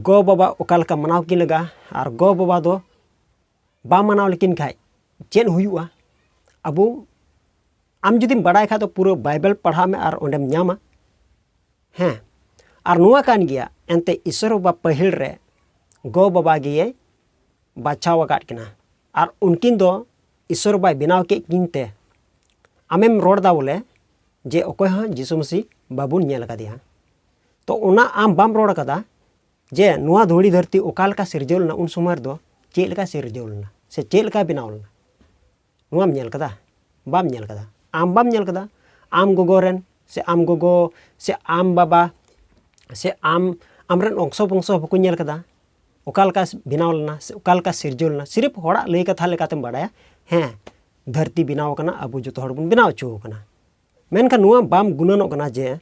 ᱜᱚ ᱵᱟᱵᱟ ᱚᱠᱟ ᱞᱮᱠᱟ ᱢᱟᱱᱟᱣ ᱠᱤᱱ ᱞᱟᱜᱟᱜᱼᱟ, ᱟᱨ ᱜᱚ ᱵᱟᱵᱟ ᱫᱚ ᱵᱟᱢ ᱢᱟᱱᱟᱣ ᱞᱮᱠᱤᱱ ᱠᱷᱟᱡ ᱪᱮᱫ ᱦᱩᱭᱩᱜᱼᱟ᱾ ᱟᱵᱚ, ᱟᱢ ᱡᱩᱫᱤᱢ ᱵᱟᱲᱟᱭ ᱠᱷᱟᱡ ᱫᱚ ᱯᱩᱨᱟᱹ ᱵᱟᱭᱵᱮᱞ ᱯᱟᱲᱦᱟᱜ ᱢᱮ ᱟᱨ ᱚᱸᱰᱮᱢ ᱧᱟᱢᱟ᱾ ᱦᱮᱸ, ᱟᱨ ᱱᱚᱣᱟ ᱠᱟᱱ ᱜᱮᱭᱟ, ᱮᱱᱛᱮ ᱤᱥᱚᱨ ᱵᱟᱵᱟ ᱯᱟᱹᱦᱤᱞ ᱨᱮ ᱜᱚ ᱵᱟᱵᱟ ᱜᱮᱭ ᱵᱟᱪᱷᱟᱣ ᱟᱠᱟᱫ ᱠᱤᱱᱟ᱾ ᱟᱨ ᱩᱱᱠᱤᱱ ᱫᱚ ᱤᱥᱚᱨ ᱵᱟᱵᱟᱭ ᱵᱮᱱᱟᱣ ᱠᱮᱫ ᱠᱤᱱ ᱛᱮ ᱟᱢᱮᱢ ᱨᱚᱲ ᱮᱫᱟ ᱵᱚᱞᱮ ᱡᱮ ᱚᱠᱚᱭ ᱦᱚᱸ ᱡᱤᱥᱩ ᱢᱟᱹᱥᱤ ᱵᱟᱵᱚᱱ ᱧᱮᱞ ᱟᱠᱟᱫᱮᱭᱟ᱾ ᱛᱚ ᱚᱱᱟ ᱟᱢ ᱵᱟᱢ ᱨᱚᱲ ᱟᱠᱟᱫᱟ ᱡᱮ ᱱᱚᱣᱟ ᱫᱷᱩᱲᱤ ᱫᱷᱟᱹᱨᱛᱤ ᱚᱠᱟ ᱞᱮᱠᱟ ᱥᱤᱨᱡᱟᱹᱣ ᱞᱮᱱᱟ, ᱩᱱ ᱥᱚᱢᱚᱭ ᱨᱮᱫᱚ ᱪᱮᱫ ᱞᱮᱠᱟ ᱥᱤᱨᱡᱟᱹᱣ ᱞᱮᱱᱟ ᱥᱮ ᱪᱮᱫ ᱞᱮᱠᱟ ᱵᱮᱱᱟᱣ ᱞᱮᱱᱟ, ᱱᱚᱣᱟᱢ ᱧᱮᱞ ᱠᱟᱫᱟ? ᱵᱟᱢ ᱧᱮᱞ ᱠᱟᱫᱟ᱾ ᱟᱢ ᱵᱟᱢ ᱧᱮᱞ ᱠᱟᱫᱟ, ᱟᱢ ᱜᱚᱜᱚ ᱨᱮᱱ ᱥᱮ ᱟᱢ ᱜᱚᱜᱚ ᱥᱮ ᱟᱢ ᱵᱟᱵᱟ ᱥᱮ ᱟᱢ, ᱟᱢᱨᱮᱱ ᱚᱝᱥᱚ ᱵᱚᱝᱥᱚ ᱵᱟᱠᱚ ᱧᱮᱞ ᱠᱟᱫᱟ ᱚᱠᱟ ᱞᱮᱠᱟ ᱵᱮᱱᱟᱣ ᱞᱮᱱᱟ ᱥᱮ ᱚᱠᱟ ᱞᱮᱠᱟ ᱥᱤᱨᱡᱟᱹᱣ ᱞᱮᱱᱟ᱾ ᱥᱤᱨᱤᱯ ᱦᱚᱲᱟᱜ ᱞᱟᱹᱭ ᱠᱟᱛᱷᱟ ᱞᱮᱠᱟᱛᱮᱢ ᱵᱟᱲᱟᱭᱟ, ᱦᱮᱸ, ᱫᱷᱟᱹᱨᱛᱤ ᱵᱮᱱᱟᱣ ᱟᱠᱟᱱᱟ, ᱟᱵᱚ ᱡᱚᱛᱚ ᱦᱚᱲ ᱵᱚᱱ ᱵᱮᱱᱟᱣ ᱦᱚᱪᱚ ᱟᱠᱟᱱᱟ᱾ ᱢᱮᱱᱠᱷᱟᱱ ᱱᱚᱣᱟ ᱵᱟᱢ ᱜᱩᱱᱟᱹᱱᱚᱜ ᱠᱟᱱᱟ ᱡᱮ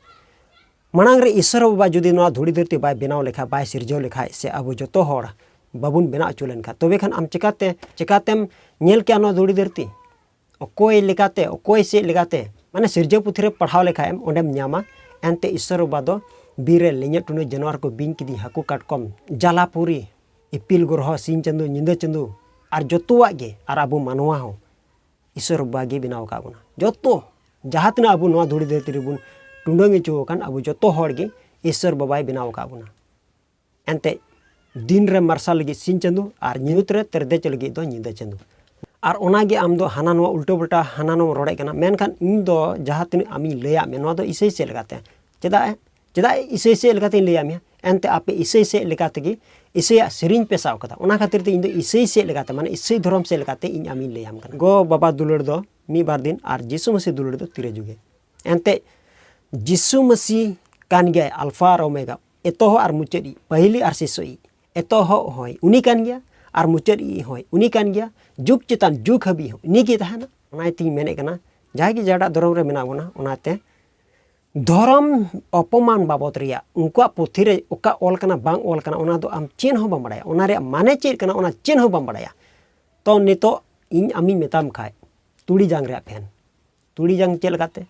ᱢᱟᱲᱟᱝ ᱨᱮ ᱤᱥᱚᱨ ᱵᱟᱵᱟ ᱡᱩᱫᱤ ᱱᱚᱣᱟ ᱫᱷᱩᱲᱤ ᱫᱷᱟᱹᱨᱛᱤ ᱵᱟᱭ ᱵᱮᱱᱟᱣ ᱞᱮᱠᱷᱟᱡ, ᱵᱟᱭ ᱥᱤᱨᱡᱟᱹᱣ ᱞᱮᱠᱷᱟᱡ, ᱥᱮ ᱟᱵᱚ ᱡᱚᱛᱚ ᱦᱚᱲ ᱵᱟᱵᱚᱱ ᱵᱮᱱᱟᱣ ᱦᱚᱪᱚ ᱞᱮᱱᱠᱷᱟᱡ, ᱛᱚᱵᱮ ᱠᱷᱟᱱ ᱟᱢ ᱪᱮᱠᱟᱛᱮ, ᱪᱮᱠᱟᱛᱮᱢ ᱧᱮᱞ ᱠᱮᱭᱟ ᱱᱚᱣᱟ ᱫᱷᱩᱲᱤ ᱫᱷᱟᱹᱨᱛᱤ? ᱚᱠᱚᱭ ᱞᱮᱠᱟᱛᱮ, ᱚᱠᱚᱭ ᱪᱮᱫ ᱞᱮᱠᱟᱛᱮ? ᱢᱟᱱᱮ ᱥᱤᱨᱡᱟᱹᱣ ᱯᱩᱛᱷᱤ ᱨᱮ ᱯᱟᱲᱦᱟᱣ ᱞᱮᱠᱷᱟᱡ ᱮᱢ, ᱚᱸᱰᱮᱢ ᱧᱟᱢᱟ᱾ ᱮᱱᱛᱮ ᱤᱥᱚᱨ ᱵᱟᱵᱟ ᱫᱚ ᱵᱤᱨ ᱨᱮ ᱞᱮᱧᱮᱫ ᱴᱩᱱᱟᱹ ᱡᱟᱱᱣᱟᱨ ᱠᱚ, ᱵᱤᱧ ᱠᱤᱫᱤᱧ, ᱦᱟᱹᱠᱩ ᱠᱟᱴᱠᱚᱢ, ᱡᱟᱞᱟᱯᱩᱨᱤ, ᱤᱯᱤᱞ ᱜᱨᱚᱦᱚ, ᱥᱤᱧ ᱪᱟᱸᱫᱚ, ᱧᱤᱫᱟᱹ ᱪᱟᱸᱫᱚ, ᱟᱨ ᱡᱚᱛᱚᱣᱟᱜ ᱜᱮ, ᱟᱨ ᱟᱵᱚ ᱢᱟᱱᱣᱟ ᱦᱚᱸ ᱤᱥᱚᱨ ᱵᱟᱵᱟ ᱜᱮ ᱵᱮᱱᱟᱣ ᱟᱠᱟᱫ ᱵᱚᱱᱟ᱾ ᱡᱚᱛᱚ ᱡᱟᱦᱟᱸ ᱛᱤᱱᱟᱹᱜ ᱟᱵᱚ ᱱᱚᱣᱟ ᱫᱷᱩᱲᱤ ᱫᱷᱟᱹᱨᱛᱤ ᱨᱮᱵᱚᱱ ᱴᱩᱰᱟᱹᱝ ᱦᱚᱪᱚ ᱟᱠᱟᱱ, ᱟᱵᱚ ᱡᱚᱛᱚ ᱦᱚᱲ ᱜᱮ ᱤᱥᱚᱨ ᱵᱟᱵᱟᱭ ᱵᱮᱱᱟᱣ ᱟᱠᱟᱫ ᱵᱚᱱᱟ᱾ ᱮᱱᱛᱮ ᱫᱤᱱ ᱨᱮ ᱢᱟᱨᱥᱟᱞ ᱞᱟᱹᱜᱤᱫ ᱥᱤᱧ ᱪᱟᱸᱫᱚ ᱟᱨ ᱧᱩᱛ ᱨᱮ ᱛᱮᱨᱫᱮᱡ ᱞᱟᱹᱜᱤᱫ ᱫᱚ ᱧᱤᱫᱟᱹ ᱪᱟᱸᱫᱚ᱾ ᱟᱨ ᱚᱱᱟᱜᱮ ᱟᱢ ᱫᱚ ᱦᱟᱱᱟ ᱱᱚᱣᱟ ᱩᱞᱴᱟᱹ ᱯᱩᱞᱴᱟ ᱦᱟᱱᱟ ᱱᱚᱣᱟ ᱨᱚᱲᱮᱫ ᱠᱟᱱᱟ᱾ ᱢᱮᱱᱠᱷᱟᱱ ᱤᱧ ᱫᱚ ᱡᱟᱦᱟᱸ ᱛᱤᱱᱟᱹᱜ ᱟᱢᱤᱧ ᱞᱟᱹᱭᱟᱫ ᱢᱮ, ᱱᱚᱣᱟ ᱫᱚ ᱤᱥᱟᱹᱭ ᱥᱮᱫ ᱞᱮᱠᱟᱛᱮ᱾ ᱪᱮᱫᱟᱜ ᱮ, ᱪᱮᱫᱟᱜ ᱤᱥᱟᱹᱭ ᱥᱮᱫ ᱞᱮᱠᱟᱛᱮᱧ ᱞᱟᱹᱭᱟᱫ ᱢᱮᱭᱟ? ᱮᱱᱛᱮ ᱟᱯᱮ ᱤᱥᱟᱹᱭ ᱥᱮᱫ ᱞᱮᱠᱟ ᱛᱮᱜᱮ ᱤᱥᱟᱹᱭᱟᱜ ᱥᱮᱨᱮᱧ ᱯᱮ ᱥᱟᱵ ᱠᱟᱫᱟ᱾ ᱚᱱᱟ ᱠᱷᱟᱹᱛᱤᱨ ᱛᱮ ᱤᱧ ᱫᱚ ᱤᱥᱟᱹᱭ ᱥᱮᱫ ᱞᱮᱠᱟᱛᱮ, ᱢᱟᱱᱮ ᱤᱥᱟᱹᱭ ᱫᱷᱚᱨᱚᱢ ᱥᱮᱫ ᱞᱮᱠᱟᱛᱮ ᱤᱧ ᱟᱢᱤᱧ ᱞᱟᱹᱭᱟᱢ ᱠᱟᱱᱟ᱾ ᱜᱚ ᱵᱟᱵᱟ ᱫᱩᱞᱟᱹᱲ ᱫᱚ ᱢᱤᱫ ᱵᱟᱨ ᱫᱤᱱ ᱟᱨ ᱡᱤᱥᱩ ᱢᱟᱹᱥᱤ ᱫᱩᱞᱟᱹᱲ ᱫᱚ ᱛᱤᱨᱮ ᱡᱩᱜᱮ᱾ ᱮᱱᱛᱮ ᱡᱤᱥᱩ ᱢᱟᱹᱥᱤ ᱠᱟᱱ ᱜᱮᱭᱟᱭ ᱟᱞᱯᱷᱟ ᱟᱨ ᱳᱢᱮᱜᱟ, ᱮᱛᱚᱦᱚᱵ ᱟᱨ ᱢᱩᱪᱟᱹᱫ ᱤᱡ, ᱯᱟᱹᱦᱤᱞᱤᱡ ᱟᱨ ᱥᱮᱥᱚ ᱤᱡ᱾ ᱮᱛᱚᱦᱚᱵ ᱦᱚᱸᱭ ᱩᱱᱤ ᱠᱟᱱ ᱜᱮᱭᱟ ᱟᱨ ᱢᱩᱪᱟᱹᱫ ᱤᱡ ᱦᱚᱸᱭ ᱩᱱᱤ ᱠᱟᱱ ᱜᱮᱭᱟ᱾ ᱡᱩᱜᱽ ᱪᱮᱛᱟᱱ ᱡᱩᱜᱽ ᱦᱟᱹᱵᱤᱡ ᱦᱚᱸ ᱩᱱᱤ ᱜᱮ ᱛᱟᱦᱮᱱᱟ᱾ ᱚᱱᱟ ᱤᱭᱟᱹᱛᱮᱧ ᱢᱮᱱᱮᱫ ᱠᱟᱱᱟ, ᱡᱟᱦᱟᱸᱭ ᱜᱮ ᱡᱟᱦᱟᱸᱴᱟᱜ ᱫᱷᱚᱨᱚᱢ ᱨᱮ ᱢᱮᱱᱟᱜ ᱵᱚᱱᱟ, ᱚᱱᱟᱛᱮ ᱫᱷᱚᱨᱚᱢ ᱚᱯᱚᱢᱟᱱ ᱵᱟᱵᱚᱛ ᱨᱮᱭᱟᱜ ᱩᱱᱠᱩᱣᱟᱜ ᱯᱩᱛᱷᱤ ᱨᱮ ᱚᱠᱟ ᱚᱞ ᱠᱟᱱᱟ ᱵᱟᱝ ᱚᱞ ᱠᱟᱱᱟ, ᱚᱱᱟ ᱫᱚ ᱟᱢ ᱪᱮᱫ ᱦᱚᱸ ᱵᱟᱢ ᱵᱟᱲᱟᱭᱟ᱾ ᱚᱱᱟ ᱨᱮᱭᱟᱜ ᱢᱟᱱᱮ ᱪᱮᱫ ᱠᱟᱱᱟ, ᱚᱱᱟ ᱪᱮᱫ ᱦᱚᱸ ᱵᱟᱢ ᱵᱟᱲᱟᱭᱟ᱾ ᱛᱚ ᱱᱤᱛᱚᱜ ᱤᱧ ᱟᱢᱤᱧ ᱢᱮᱛᱟᱢ ᱠᱷᱟᱡ, ᱛᱩᱲᱤ ᱡᱟᱝ ᱨᱮᱭᱟᱜ ᱯᱷᱮᱱ, ᱛᱩᱲᱤ ᱡᱟᱝ ᱪᱮᱫ ᱞᱮᱠᱟᱛᱮ?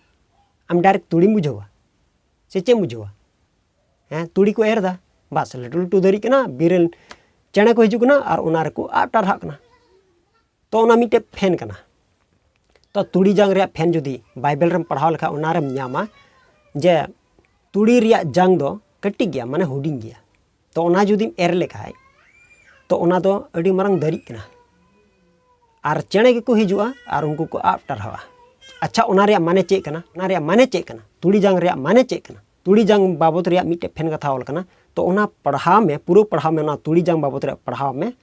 ᱟᱢ ᱰᱟᱭᱨᱮᱠᱴ ᱛᱩᱲᱤᱢ ᱵᱩᱡᱷᱟᱹᱣᱟ ᱥᱮ ᱪᱮᱫ ᱮᱢ ᱵᱩᱡᱷᱟᱹᱣᱟ? ᱦᱮᱸ, ᱛᱩᱲᱤ ᱠᱚ ᱮᱨ ᱮᱫᱟ, ᱵᱟᱥ ᱞᱟᱹᱴᱩ ᱞᱟᱹᱴᱩ ᱫᱟᱨᱮᱜ ᱠᱟᱱᱟ, ᱵᱤᱨ ᱨᱮᱱ ᱪᱮᱬᱮ ᱠᱚ ᱦᱤᱡᱩᱜ ᱠᱟᱱᱟ ᱟᱨ ᱚᱱᱟ ᱨᱮᱠᱚ ᱟᱵ ᱴᱟᱨᱦᱟᱜ ᱠᱟᱱᱟ᱾ ᱛᱚ ᱚᱱᱟ ᱢᱤᱫᱴᱮᱡ ᱯᱷᱮᱱ ᱠᱟᱱᱟ᱾ ᱛᱚ ᱛᱩᱲᱤ ᱡᱟᱝ ᱨᱮᱭᱟᱜ ᱯᱷᱮᱱ ᱡᱩᱫᱤ ᱵᱟᱭᱵᱮᱞ ᱨᱮᱢ ᱯᱟᱲᱦᱟᱣ ᱞᱮᱠᱷᱟᱱ, ᱚᱱᱟ ᱨᱮᱢ ᱧᱟᱢᱟ ᱡᱮ ᱛᱩᱲᱤ ᱨᱮᱭᱟᱜ ᱡᱟᱝ ᱫᱚ ᱠᱟᱹᱴᱤᱡ ᱜᱮᱭᱟ, ᱢᱟᱱᱮ ᱦᱩᱰᱤᱧ ᱜᱮᱭᱟ᱾ ᱛᱚ ᱚᱱᱟ ᱡᱩᱫᱤᱢ ᱮᱨ ᱞᱮᱠᱷᱟᱡ, ᱛᱚ ᱚᱱᱟ ᱫᱚ ᱟᱹᱰᱤ ᱢᱟᱨᱟᱝ ᱫᱟᱨᱮᱜ ᱠᱟᱱᱟ᱾ ᱟᱨ ᱪᱮᱬᱮ ᱜᱮᱠᱚ ᱦᱤᱡᱩᱜᱼᱟ ᱟᱨ ᱩᱱᱠᱩ ᱠᱚ ᱟᱵ ᱴᱟᱨᱦᱟᱣᱟ᱾ ᱟᱪᱪᱷᱟ, ᱚᱱᱟ ᱨᱮᱭᱟᱜ ᱢᱟᱱᱮ ᱪᱮᱫ ᱠᱟᱱᱟ? ᱚᱱᱟ ᱨᱮᱭᱟᱜ ᱢᱟᱱᱮ ᱪᱮᱫ ᱠᱟᱱᱟ? ᱛᱩᱲᱤ ᱡᱟᱝ ᱨᱮᱭᱟᱜ ᱢᱟᱱᱮ ᱪᱮᱫ ᱠᱟᱱᱟ? ᱛᱩᱲᱤ ᱡᱟᱝ ᱵᱟᱵᱚᱫ ᱨᱮᱭᱟᱜ ᱢᱤᱫᱴᱮᱡ ᱯᱷᱮᱱ ᱠᱟᱛᱷᱟ ᱚᱞ ᱠᱟᱱᱟ᱾ ᱛᱚ ᱚᱱᱟ ᱯᱟᱲᱦᱟᱣ ᱢᱮ, ᱯᱩᱨᱟᱹ ᱯᱟᱲᱦᱟᱣ ᱢᱮ, ᱚᱱᱟ ᱛᱩᱲᱤ ᱡᱟᱝ ᱵᱟᱵᱚᱫ ᱨᱮᱭᱟᱜ ᱯᱟᱲᱦᱟᱣ ᱢᱮ᱾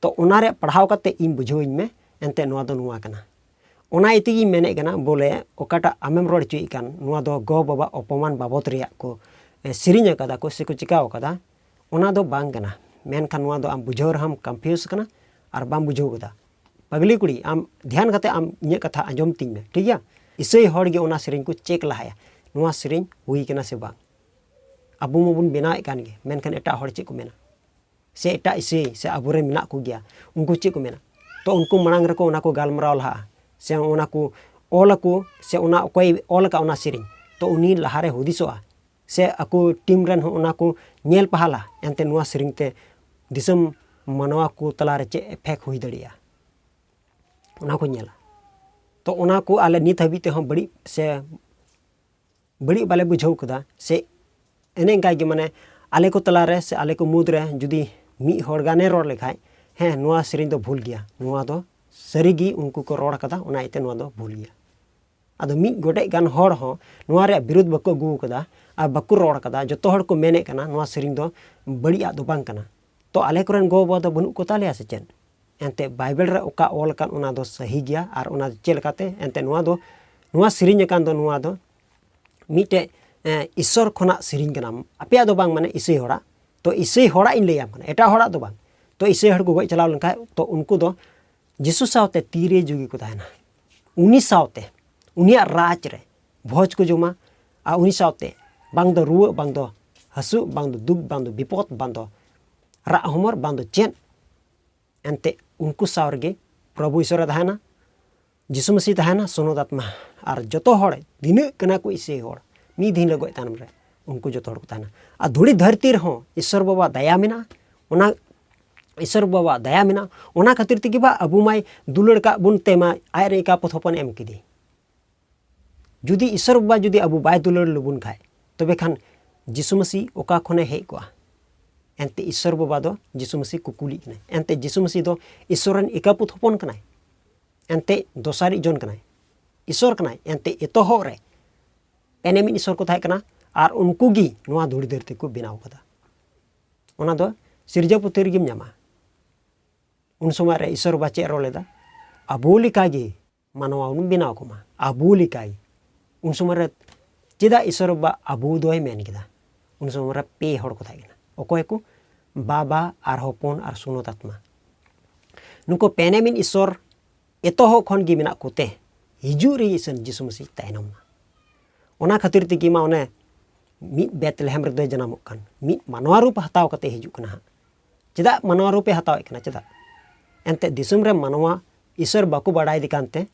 ᱛᱚ ᱚᱱᱟ ᱨᱮᱭᱟᱜ ᱯᱟᱲᱦᱟᱣ ᱠᱟᱛᱮ ᱤᱧ ᱵᱩᱡᱷᱟᱹᱣᱟᱹᱧ ᱢᱮ, ᱮᱱᱛᱮ ᱱᱚᱣᱟ ᱫᱚ ᱱᱚᱣᱟ ᱠᱟᱱᱟ᱾ ᱚᱱᱟ ᱤᱭᱟᱹ ᱛᱮᱜᱤᱧ ᱢᱮᱱᱮᱫ ᱠᱟᱱᱟ, ᱵᱚᱞᱮ ᱚᱠᱟᱴᱟᱜ ᱟᱢᱮᱢ ᱨᱚᱲ ᱦᱚᱪᱚᱭᱮᱫ ᱠᱟᱱ, ᱱᱚᱣᱟ ᱫᱚ ᱜᱚ ᱵᱟᱵᱟ ᱚᱯᱚᱢᱟᱱ ᱵᱟᱵᱚᱫ ᱨᱮᱭᱟᱜ ᱠᱚ, ᱮ, ᱥᱮᱨᱮᱧ ᱟᱠᱟᱫᱟ ᱠᱚ ᱥᱮᱠᱚ ᱪᱤᱠᱟᱹᱣ ᱟᱠᱟᱫᱟ, ᱚᱱᱟ ᱫᱚ ᱵᱟᱝ ᱠᱟᱱᱟ᱾ ᱢᱮᱱᱠᱷᱟᱱ ᱱᱚᱣᱟ ᱫᱚ ᱟᱢ ᱵᱩᱡᱷᱟᱹᱣ ᱨᱮᱦᱚᱸᱢ confuse ᱠᱟᱱᱟ ᱟᱨ ᱵᱟᱢ ᱵᱩᱡᱷᱟᱹᱣ ᱠᱟᱫᱟ᱾ ᱯᱟᱜᱽᱞᱤ ᱠᱩᱲᱤ, ᱟᱢ ᱫᱷᱮᱭᱟᱱ ᱠᱟᱛᱮ ᱟᱢ ᱤᱧᱟᱹᱜ ᱠᱟᱛᱷᱟ ᱟᱸᱡᱚᱢ ᱛᱤᱧ ᱢᱮ, ᱴᱷᱤᱠ ᱜᱮᱭᱟ? ᱤᱥᱟᱹᱭ ᱦᱚᱲ ᱜᱮ ᱚᱱᱟ ᱥᱮᱨᱮᱧ ᱠᱚ ᱪᱮᱠ ᱞᱟᱦᱟᱭᱟ, ᱱᱚᱣᱟ ᱥᱮᱨᱮᱧ ᱦᱩᱭ ᱠᱟᱱᱟ ᱥᱮ ᱵᱟᱝ? ᱟᱵᱚ ᱢᱟᱵᱚᱱ ᱵᱮᱱᱟᱣᱮᱫ ᱠᱟᱱ ᱜᱮ, ᱢᱮᱱᱠᱷᱟᱱ ᱮᱴᱟᱜ ᱦᱚᱲ ᱪᱮᱫ ᱠᱚ ᱢᱮᱱᱟ? ᱥᱮ ᱮᱴᱟᱜ ᱤᱥᱟᱹᱭ ᱥᱮ ᱟᱵᱚᱨᱮᱱ ᱢᱮᱱᱟᱜ ᱠᱚᱜᱮᱭᱟ, ᱩᱱᱠᱩ ᱪᱮᱫ ᱠᱚ ᱢᱮᱱᱟ? ᱛᱚ ᱩᱱᱠᱩ ᱢᱟᱲᱟᱝ ᱨᱮᱠᱚ ᱚᱱᱟ ᱠᱚ ᱜᱟᱞᱢᱟᱨᱟᱣ ᱞᱟᱦᱟᱜᱼᱟ, ᱥᱮ ᱚᱱᱟ ᱠᱚ ᱚᱞ ᱟᱠᱚ, ᱥᱮ ᱚᱱᱟ ᱚᱠᱚᱭ ᱚᱞ ᱟᱠᱟᱫ ᱚᱱᱟ ᱥᱮᱨᱮᱧ, ᱛᱚ ᱩᱱᱤ ᱞᱟᱦᱟᱨᱮ ᱦᱩᱫᱤᱥᱚᱜᱼᱟ, ᱥᱮ ᱟᱠᱚ ᱴᱤᱢ ᱨᱮᱱ ᱦᱚᱸ ᱚᱱᱟ ᱠᱚ ᱧᱮᱞ ᱯᱟᱦᱟᱞᱟ, ᱮᱱᱛᱮ ᱱᱚᱣᱟ ᱥᱮᱨᱮᱧ ᱛᱮ ᱫᱤᱥᱚᱢ ᱢᱟᱱᱣᱟ ᱠᱚ ᱛᱟᱞᱟᱨᱮ ᱪᱮᱫ effect ᱦᱩᱭ ᱫᱟᱲᱮᱭᱟᱜᱼᱟ, ᱚᱱᱟ ᱠᱚ ᱧᱮᱞᱟ᱾ ᱛᱚ ᱚᱱᱟ ᱠᱚ ᱟᱞᱮ ᱱᱤᱛ ᱦᱟᱹᱵᱤᱡ ᱛᱮᱦᱚᱸ ᱵᱟᱹᱲᱤᱡ ᱥᱮ ᱵᱟᱹᱲᱤᱡ ᱵᱟᱞᱮ ᱵᱩᱡᱷᱟᱹᱣ ᱠᱟᱫᱟ, ᱥᱮ ᱮᱱᱮ ᱚᱱᱠᱟ ᱜᱮ, ᱢᱟᱱᱮ ᱟᱞᱮ ᱠᱚ ᱛᱟᱞᱟᱨᱮ ᱥᱮ ᱟᱞᱮ ᱠᱚ ᱢᱩᱫᱽᱨᱮ ᱡᱩᱫᱤ ᱢᱤᱫ ᱦᱚᱲ ᱜᱟᱱᱮ ᱨᱚᱲ ᱞᱮᱠᱷᱟᱡ, ᱦᱮᱸ, ᱱᱚᱣᱟ ᱥᱮᱨᱮᱧ ᱫᱚ ᱵᱷᱩᱞ ᱜᱮᱭᱟ, ᱱᱚᱣᱟ ᱫᱚ ᱥᱟᱹᱨᱤᱜᱮ ᱩᱱᱠᱩ ᱠᱚ ᱨᱚᱲ ᱠᱟᱫᱟ, ᱚᱱᱟ ᱤᱭᱟᱹᱛᱮ ᱱᱚᱣᱟ ᱫᱚ ᱵᱷᱩᱞ ᱜᱮᱭᱟ᱾ ᱟᱫᱚ ᱢᱤᱫ ᱜᱚᱴᱮᱡ ᱜᱟᱱ ᱦᱚᱲ ᱦᱚᱸ ᱱᱚᱣᱟ ᱨᱮᱭᱟᱜ ᱵᱤᱨᱳᱫᱷ ᱵᱟᱠᱚ ᱟᱹᱜᱩ ᱠᱟᱫᱟ ᱟᱨ ᱵᱟᱠᱚ ᱨᱚᱲ ᱠᱟᱫᱟ᱾ ᱡᱚᱛᱚ ᱦᱚᱲ ᱠᱚ ᱢᱮᱱᱮᱫ ᱠᱟᱱᱟ ᱱᱚᱣᱟ ᱥᱮᱨᱮᱧ ᱫᱚ ᱵᱟᱹᱲᱤᱡᱟᱜ ᱫᱚ ᱵᱟᱝ ᱠᱟᱱᱟ᱾ ᱛᱚ ᱟᱞᱮ ᱠᱚᱨᱮᱱ ᱜᱚ-ᱵᱟᱵᱟ ᱫᱚ ᱵᱟᱹᱱᱩᱜ ᱠᱚ ᱛᱟᱞᱮᱭᱟ ᱥᱮ ᱪᱮᱫ? ᱮᱱᱛᱮᱫ ᱵᱟᱭᱵᱮᱞ ᱨᱮ ᱚᱠᱟ ᱚᱞ ᱟᱠᱟᱱ ᱚᱱᱟ ᱫᱚ ᱥᱟᱹᱦᱤ ᱜᱮᱭᱟ᱾ ᱟᱨ ᱚᱱᱟ ᱪᱮᱫ ᱞᱮᱠᱟᱛᱮ ᱮᱱᱛᱮᱫ ᱱᱚᱣᱟ ᱫᱚ, ᱱᱚᱣᱟ ᱥᱮᱨᱮᱧ ᱟᱠᱟᱱ ᱫᱚ, ᱱᱚᱣᱟ ᱫᱚ ᱢᱤᱫᱴᱮᱡ, ᱮ, ᱤᱥᱥᱚᱨ ᱠᱷᱚᱱᱟᱜ ᱥᱮᱨᱮᱧ ᱠᱟᱱᱟ, ᱟᱯᱮᱭᱟᱜ ᱫᱚ ᱵᱟᱝ, ᱢᱟᱱᱮ ᱤᱥᱟᱹᱭ ᱦᱚᱲᱟᱜ᱾ ᱛᱚ ᱤᱥᱟᱹᱭ ᱦᱚᱲᱟᱜ ᱤᱧ ᱞᱟᱹᱭᱟᱢ ᱠᱟᱱᱟ, ᱮᱴᱟᱜ ᱦᱚᱲᱟᱜ ᱫᱚ ᱵᱟᱝ᱾ ᱛᱚ ᱤᱥᱟᱹᱭ ᱦᱚᱲ ᱠᱚ ᱜᱚᱡ ᱪᱟᱞᱟᱣ ᱞᱮᱱᱠᱷᱟᱡ, ᱛᱚ ᱩᱱᱠᱩ ᱫᱚ ᱡᱤᱥᱩ ᱥᱟᱶᱛᱮ ᱛᱤᱨᱮ ᱡᱩᱜᱤ ᱠᱚ ᱛᱟᱦᱮᱱᱟ, ᱩᱱᱤ ᱥᱟᱶᱛᱮ, ᱩᱱᱤᱭᱟᱜ ᱨᱟᱡᱽ ᱨᱮ ᱵᱷᱚᱡᱽ ᱠᱚ ᱡᱚᱢᱟ᱾ ᱟᱨ ᱩᱱᱤ ᱥᱟᱶᱛᱮ ᱵᱟᱝ ᱫᱚ ᱨᱩᱣᱟᱹᱜ, ᱵᱟᱝ ᱫᱚ ᱦᱟᱹᱥᱩᱜ, ᱵᱟᱝ ᱫᱚ ᱫᱩᱠ, ᱵᱟᱝ ᱫᱚ ᱵᱤᱯᱚᱫ, ᱵᱟᱝ ᱫᱚ ᱨᱟᱜ ᱦᱚᱢᱚᱨ, ᱵᱟᱝ ᱫᱚ ᱪᱮᱫ᱾ ᱮᱱᱛᱮ ᱩᱱᱠᱩ ᱥᱟᱶ ᱨᱮᱜᱮ ᱯᱨᱚᱵᱷᱩ ᱤᱥᱚᱨᱮ ᱛᱟᱦᱮᱱᱟ, ᱡᱤᱥᱩ ᱢᱟᱹᱥᱤ ᱛᱟᱦᱮᱱᱟ, ᱥᱩᱱᱚᱛ ᱟᱛᱢᱟ, ᱟᱨ ᱡᱚᱛᱚ ᱦᱚᱲ ᱛᱤᱱᱟᱹᱜ ᱠᱟᱱᱟ ᱠᱚ ᱤᱥᱟᱹᱭ ᱦᱚᱲ, ᱢᱤᱫ ᱫᱤᱱ ᱦᱤᱞᱳᱜ ᱜᱚᱡ ᱛᱟᱭᱱᱚᱢ ᱨᱮ ᱩᱱᱠᱩ ᱡᱚᱛᱚ ᱦᱚᱲ ᱠᱚ ᱛᱟᱦᱮᱱᱟ᱾ ᱟᱨ ᱫᱷᱩᱲᱤ ᱫᱷᱟᱹᱨᱛᱤ ᱨᱮᱦᱚᱸ ᱤᱥᱚᱨ ᱵᱟᱵᱟ ᱫᱟᱭᱟ ᱢᱮᱱᱟᱜᱼᱟ, ᱚᱱᱟ ᱤᱥᱚᱨ ᱵᱟᱵᱟ ᱫᱟᱭᱟ ᱢᱮᱱᱟᱜᱼᱟ, ᱚᱱᱟ ᱠᱷᱟᱹᱛᱤᱨ ᱛᱮᱜᱮ ᱵᱟ ᱟᱵᱚ ᱢᱟᱭ ᱫᱩᱞᱟᱹᱲ ᱠᱟᱜ ᱵᱚᱱ ᱛᱮ ᱢᱟ ᱟᱡ ᱨᱮᱱ ᱮᱠᱟ ᱯᱚᱛᱷᱚᱯᱚᱱ ᱮᱢ ᱠᱮᱫᱮ᱾ ᱡᱩᱫᱤ ᱤᱥᱚᱨ ᱵᱟᱵᱟ ᱡᱩᱫᱤ ᱟᱵᱚ ᱵᱟᱭ ᱫᱩᱞᱟᱹᱲ ᱞᱮᱵᱚᱱ ᱠᱷᱟᱡ, ᱛᱚᱵᱮ ᱠᱷᱟᱱ ᱡᱤᱥᱩ ᱢᱟᱹᱥᱤ ᱚᱠᱟ ᱠᱷᱚᱱᱮ ᱦᱮᱡ ᱠᱚᱜᱼᱟ? ᱮᱱᱛᱮ ᱤᱥᱥᱚᱨ ᱵᱟᱵᱟ ᱫᱚ ᱡᱤᱥᱩ ᱢᱟᱹᱥᱤ ᱠᱩᱠᱩᱞᱤᱜ ᱠᱟᱱᱟᱭ᱾ ᱮᱱᱛᱮ ᱡᱤᱥᱩ ᱢᱟᱹᱥᱤ ᱫᱚ ᱤᱥᱥᱚᱨ ᱨᱮᱱ ᱮᱠᱟᱯᱩᱛ ᱦᱚᱯᱚᱱ ᱠᱟᱱᱟᱭ᱾ ᱮᱱᱛᱮ ᱫᱚᱥᱟᱨᱤᱡ ᱡᱚᱱ ᱠᱟᱱᱟᱭ, ᱤᱥᱥᱚᱨ ᱠᱟᱱᱟᱭ᱾ ᱮᱱᱛᱮ ᱮᱛᱚᱦᱚᱵ ᱨᱮ ᱯᱮᱱᱮᱢᱤᱱ ᱤᱥᱥᱚᱨ ᱠᱚ ᱛᱟᱦᱮᱸ ᱠᱟᱱᱟ, ᱟᱨ ᱩᱱᱠᱩ ᱜᱮ ᱱᱚᱣᱟ ᱫᱷᱩᱲᱤ ᱫᱷᱟᱹᱨᱛᱤ ᱠᱚ ᱵᱮᱱᱟᱣ ᱠᱟᱫᱟ᱾ ᱚᱱᱟ ᱫᱚ ᱥᱤᱨᱡᱟᱹᱣ ᱯᱩᱛᱷᱤ ᱨᱮᱜᱮᱢ ᱧᱟᱢᱟ᱾ ᱩᱱ ᱥᱚᱢᱚᱭ ᱨᱮ ᱤᱥᱥᱚᱨ ᱵᱟᱵᱟ ᱪᱮᱫ ᱨᱚᱲ ᱞᱮᱫᱟ? ᱟᱵᱚ ᱞᱮᱠᱟᱜᱮ ᱢᱟᱱᱣᱟ ᱵᱚᱱ ᱵᱮᱱᱟᱣ ᱠᱚᱢᱟ, ᱟᱵᱚ ᱞᱮᱠᱟᱜᱮ᱾ ᱩᱱ ᱥᱚᱢᱚᱭ ᱨᱮ ᱪᱮᱫᱟᱜ ᱤᱥᱥᱚᱨ ᱵᱟᱵᱟ ᱟᱵᱚ ᱫᱚᱭ ᱢᱮᱱ ᱠᱮᱫᱟ? ᱩᱱ ᱥᱚᱢᱚᱭ ᱨᱮ ᱯᱮ ᱦᱚᱲ ᱠᱚ ᱛᱟᱦᱮᱸ ᱠᱟᱱᱟ᱾ ᱚᱠᱚᱭ ᱠᱚ? ᱵᱟᱵᱟ ᱟᱨ ᱦᱚᱯᱚᱱ ᱟᱨ ᱥᱩᱱᱚᱛ ᱟᱛᱢᱟ᱾ ᱱᱩᱠᱩ ᱯᱮᱱᱮᱢᱤᱱ ᱤᱥᱥᱚᱨ ᱮᱛᱚᱦᱚᱵ ᱠᱷᱚᱱ ᱜᱮ ᱢᱮᱱᱟᱜ ᱠᱚᱛᱮ ᱦᱤᱡᱩᱜ ᱨᱮ ᱤᱥᱟᱹᱱ ᱡᱤᱥᱩ ᱢᱟᱹᱥᱤ ᱛᱟᱭᱱᱚᱢ ᱮᱱᱟ᱾ ᱚᱱᱟ ᱠᱷᱟᱹᱛᱤᱨ ᱛᱮᱜᱮ ᱢᱟ ᱚᱱᱮ ᱢᱤᱫ ᱵᱮᱛᱞᱮᱦᱮᱢ ᱨᱮᱫᱚᱭ ᱡᱟᱱᱟᱢᱚᱜ ᱠᱟᱱ, ᱢᱤᱫ ᱢᱟᱱᱣᱟ ᱨᱩᱯ ᱦᱟᱛᱟᱣ ᱠᱟᱛᱮ ᱦᱤᱡᱩᱜ ᱠᱟᱱᱟ ᱦᱟᱸᱜ᱾ ᱪᱮᱫᱟᱜ ᱢᱟᱱᱣᱟ ᱨᱩᱯᱮ ᱦᱟᱛᱟᱣᱮᱫ ᱠᱟᱱᱟ? ᱪᱮᱫᱟᱜ? ᱮᱱᱛᱮᱫ ᱫᱤᱥᱚᱢ ᱨᱮ ᱢᱟᱱᱣᱟ ᱤᱥᱥᱚᱨ ᱵᱟᱠᱚ ᱵᱟᱲᱟᱭᱮᱫᱮ ᱠᱟᱱᱛᱮ,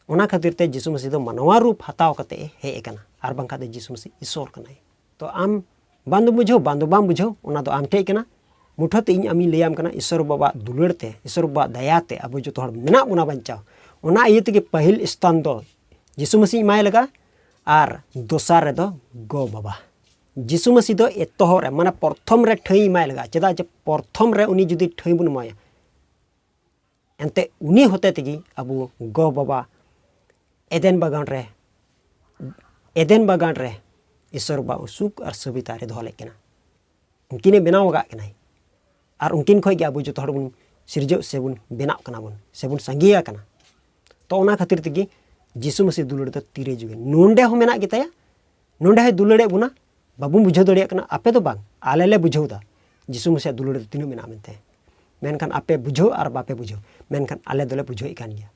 ᱚᱱᱟ ᱠᱷᱟᱹᱛᱤᱨ ᱛᱮ ᱡᱤᱥᱩ ᱢᱟᱹᱥᱤ ᱫᱚ ᱢᱟᱱᱣᱟ ᱨᱩᱯ ᱦᱟᱛᱟᱣ ᱠᱟᱛᱮ ᱮ ᱦᱮᱡ ᱟᱠᱟᱱᱟ, ᱟᱨ ᱵᱟᱝᱠᱷᱟᱱ ᱫᱚ ᱡᱤᱥᱩ ᱢᱟᱹᱥᱤ ᱤᱥᱥᱚᱨ ᱠᱟᱱᱟᱭ᱾ ᱛᱚ ᱟᱢ ᱵᱟᱝ ᱫᱚ ᱵᱩᱡᱷᱟᱹᱣ, ᱵᱟᱝ ᱫᱚ ᱵᱟᱢ ᱵᱩᱡᱷᱟᱹᱣ, ᱚᱱᱟ ᱫᱚ ᱟᱢ ᱴᱷᱮᱡ ᱠᱟᱱᱟ᱾ ᱢᱩᱴᱷᱟᱹ ᱛᱮ ᱤᱧ ᱟᱢᱤᱧ ᱞᱟᱹᱭᱟᱢ ᱠᱟᱱᱟ, ᱤᱥᱥᱚᱨ ᱵᱟᱵᱟᱣᱟᱜ ᱫᱩᱞᱟᱹᱲ ᱛᱮ, ᱤᱥᱥᱚᱨ ᱵᱟᱵᱟᱣᱟᱜ ᱫᱟᱭᱟ ᱛᱮ ᱟᱵᱚ ᱡᱚᱛᱚ ᱦᱚᱲ ᱢᱮᱱᱟᱜ ᱵᱚᱱᱟ ᱵᱟᱧᱪᱟᱣ᱾ ᱚᱱᱟ ᱤᱭᱟᱹ ᱛᱮᱜᱮ ᱯᱟᱹᱦᱤᱞ ᱥᱛᱷᱟᱱ ᱫᱚ ᱡᱤᱥᱩ ᱢᱟᱹᱥᱤ ᱮᱢᱟᱭ ᱞᱟᱜᱟᱜᱼᱟ, ᱟᱨ ᱫᱚᱥᱟᱨ ᱨᱮᱫᱚ ᱜᱚ ᱵᱟᱵᱟ᱾ ᱡᱤᱥᱩ ᱢᱟᱹᱥᱤ ᱫᱚ ᱮᱛᱚᱦᱚᱵ ᱨᱮ, ᱢᱟᱱᱮ ᱯᱨᱚᱛᱷᱚᱢ ᱨᱮ ᱴᱷᱟᱹᱭ ᱮᱢᱟᱭ ᱞᱟᱜᱟᱜᱼᱟ᱾ ᱪᱮᱫᱟᱜ ᱡᱮ ᱯᱨᱚᱛᱷᱚᱢ ᱨᱮ ᱩᱱᱤ ᱡᱩᱫᱤ ᱴᱷᱟᱹᱭ ᱵᱚᱱ ᱮᱢᱟᱭᱟ, ᱮᱱᱛᱮ ᱩᱱᱤ ᱦᱚᱛᱮ ᱛᱮᱜᱮ ᱟᱵᱚ ᱜᱚ ᱵᱟᱵᱟ ᱮᱫᱮᱱ ᱵᱟᱜᱟᱱ ᱨᱮ, ᱮᱫᱮᱱ ᱵᱟᱜᱟᱱ ᱨᱮ ᱤᱥᱥᱚᱨ ᱵᱟᱵᱟ ᱥᱩᱠ ᱟᱨ ᱥᱩᱵᱤᱛᱟ ᱨᱮ ᱫᱚᱦᱚ ᱞᱮᱫ ᱠᱤᱱᱟ᱾ ᱩᱱᱠᱤᱱᱮ ᱵᱮᱱᱟᱣ ᱟᱠᱟᱫ ᱠᱤᱱᱟᱭ, ᱟᱨ ᱩᱱᱠᱤᱱ ᱠᱷᱚᱱ ᱜᱮ ᱟᱵᱚ ᱡᱚᱛᱚ ᱦᱚᱲ ᱵᱚᱱ ᱥᱤᱨᱡᱟᱹᱜ ᱥᱮᱵᱚᱱ ᱵᱮᱱᱟᱜ ᱠᱟᱱᱟ ᱵᱚᱱ, ᱥᱮᱵᱚᱱ ᱥᱟᱸᱜᱮ ᱟᱠᱟᱱᱟ᱾ ᱛᱚ ᱚᱱᱟ ᱠᱷᱟᱹᱛᱤᱨ ᱛᱮᱜᱮ ᱡᱤᱥᱩ ᱢᱟᱹᱥᱤ ᱫᱩᱞᱟᱹᱲ ᱫᱚ ᱛᱤᱨᱮ ᱡᱩᱜᱮ ᱱᱚᱸᱰᱮ ᱦᱚᱸ ᱢᱮᱱᱟᱜ ᱜᱮᱛᱟᱭᱟ, ᱱᱚᱸᱰᱮ ᱦᱚᱸᱭ ᱫᱩᱞᱟᱹᱲᱮᱫ ᱵᱚᱱᱟ᱾ ᱵᱟᱵᱚᱱ ᱵᱩᱡᱷᱟᱹᱣ ᱫᱟᱲᱮᱭᱟᱜ ᱠᱟᱱᱟ, ᱟᱯᱮ ᱫᱚ ᱵᱟᱝ, ᱟᱞᱮ ᱞᱮ ᱵᱩᱡᱷᱟᱹᱣ ᱮᱫᱟ ᱡᱤᱥᱩ ᱢᱟᱹᱥᱤᱭᱟᱜ ᱫᱩᱞᱟᱹᱲ ᱫᱚ ᱛᱤᱱᱟᱹᱜ ᱢᱮᱱᱟᱜᱼᱟ ᱢᱮᱱᱛᱮ᱾ ᱢᱮᱱᱠᱷᱟᱱ ᱟᱯᱮ ᱵᱩᱡᱷᱟᱹᱣ ᱟᱨ ᱵᱟᱯᱮ ᱵᱩᱡᱷᱟᱹᱣ, ᱢᱮᱱᱠᱷᱟᱱ ᱟᱞᱮ ᱫᱚᱞᱮ ᱵᱩᱡᱷᱟᱹᱣᱮᱫ ᱠᱟᱱ ᱜᱮᱭᱟ᱾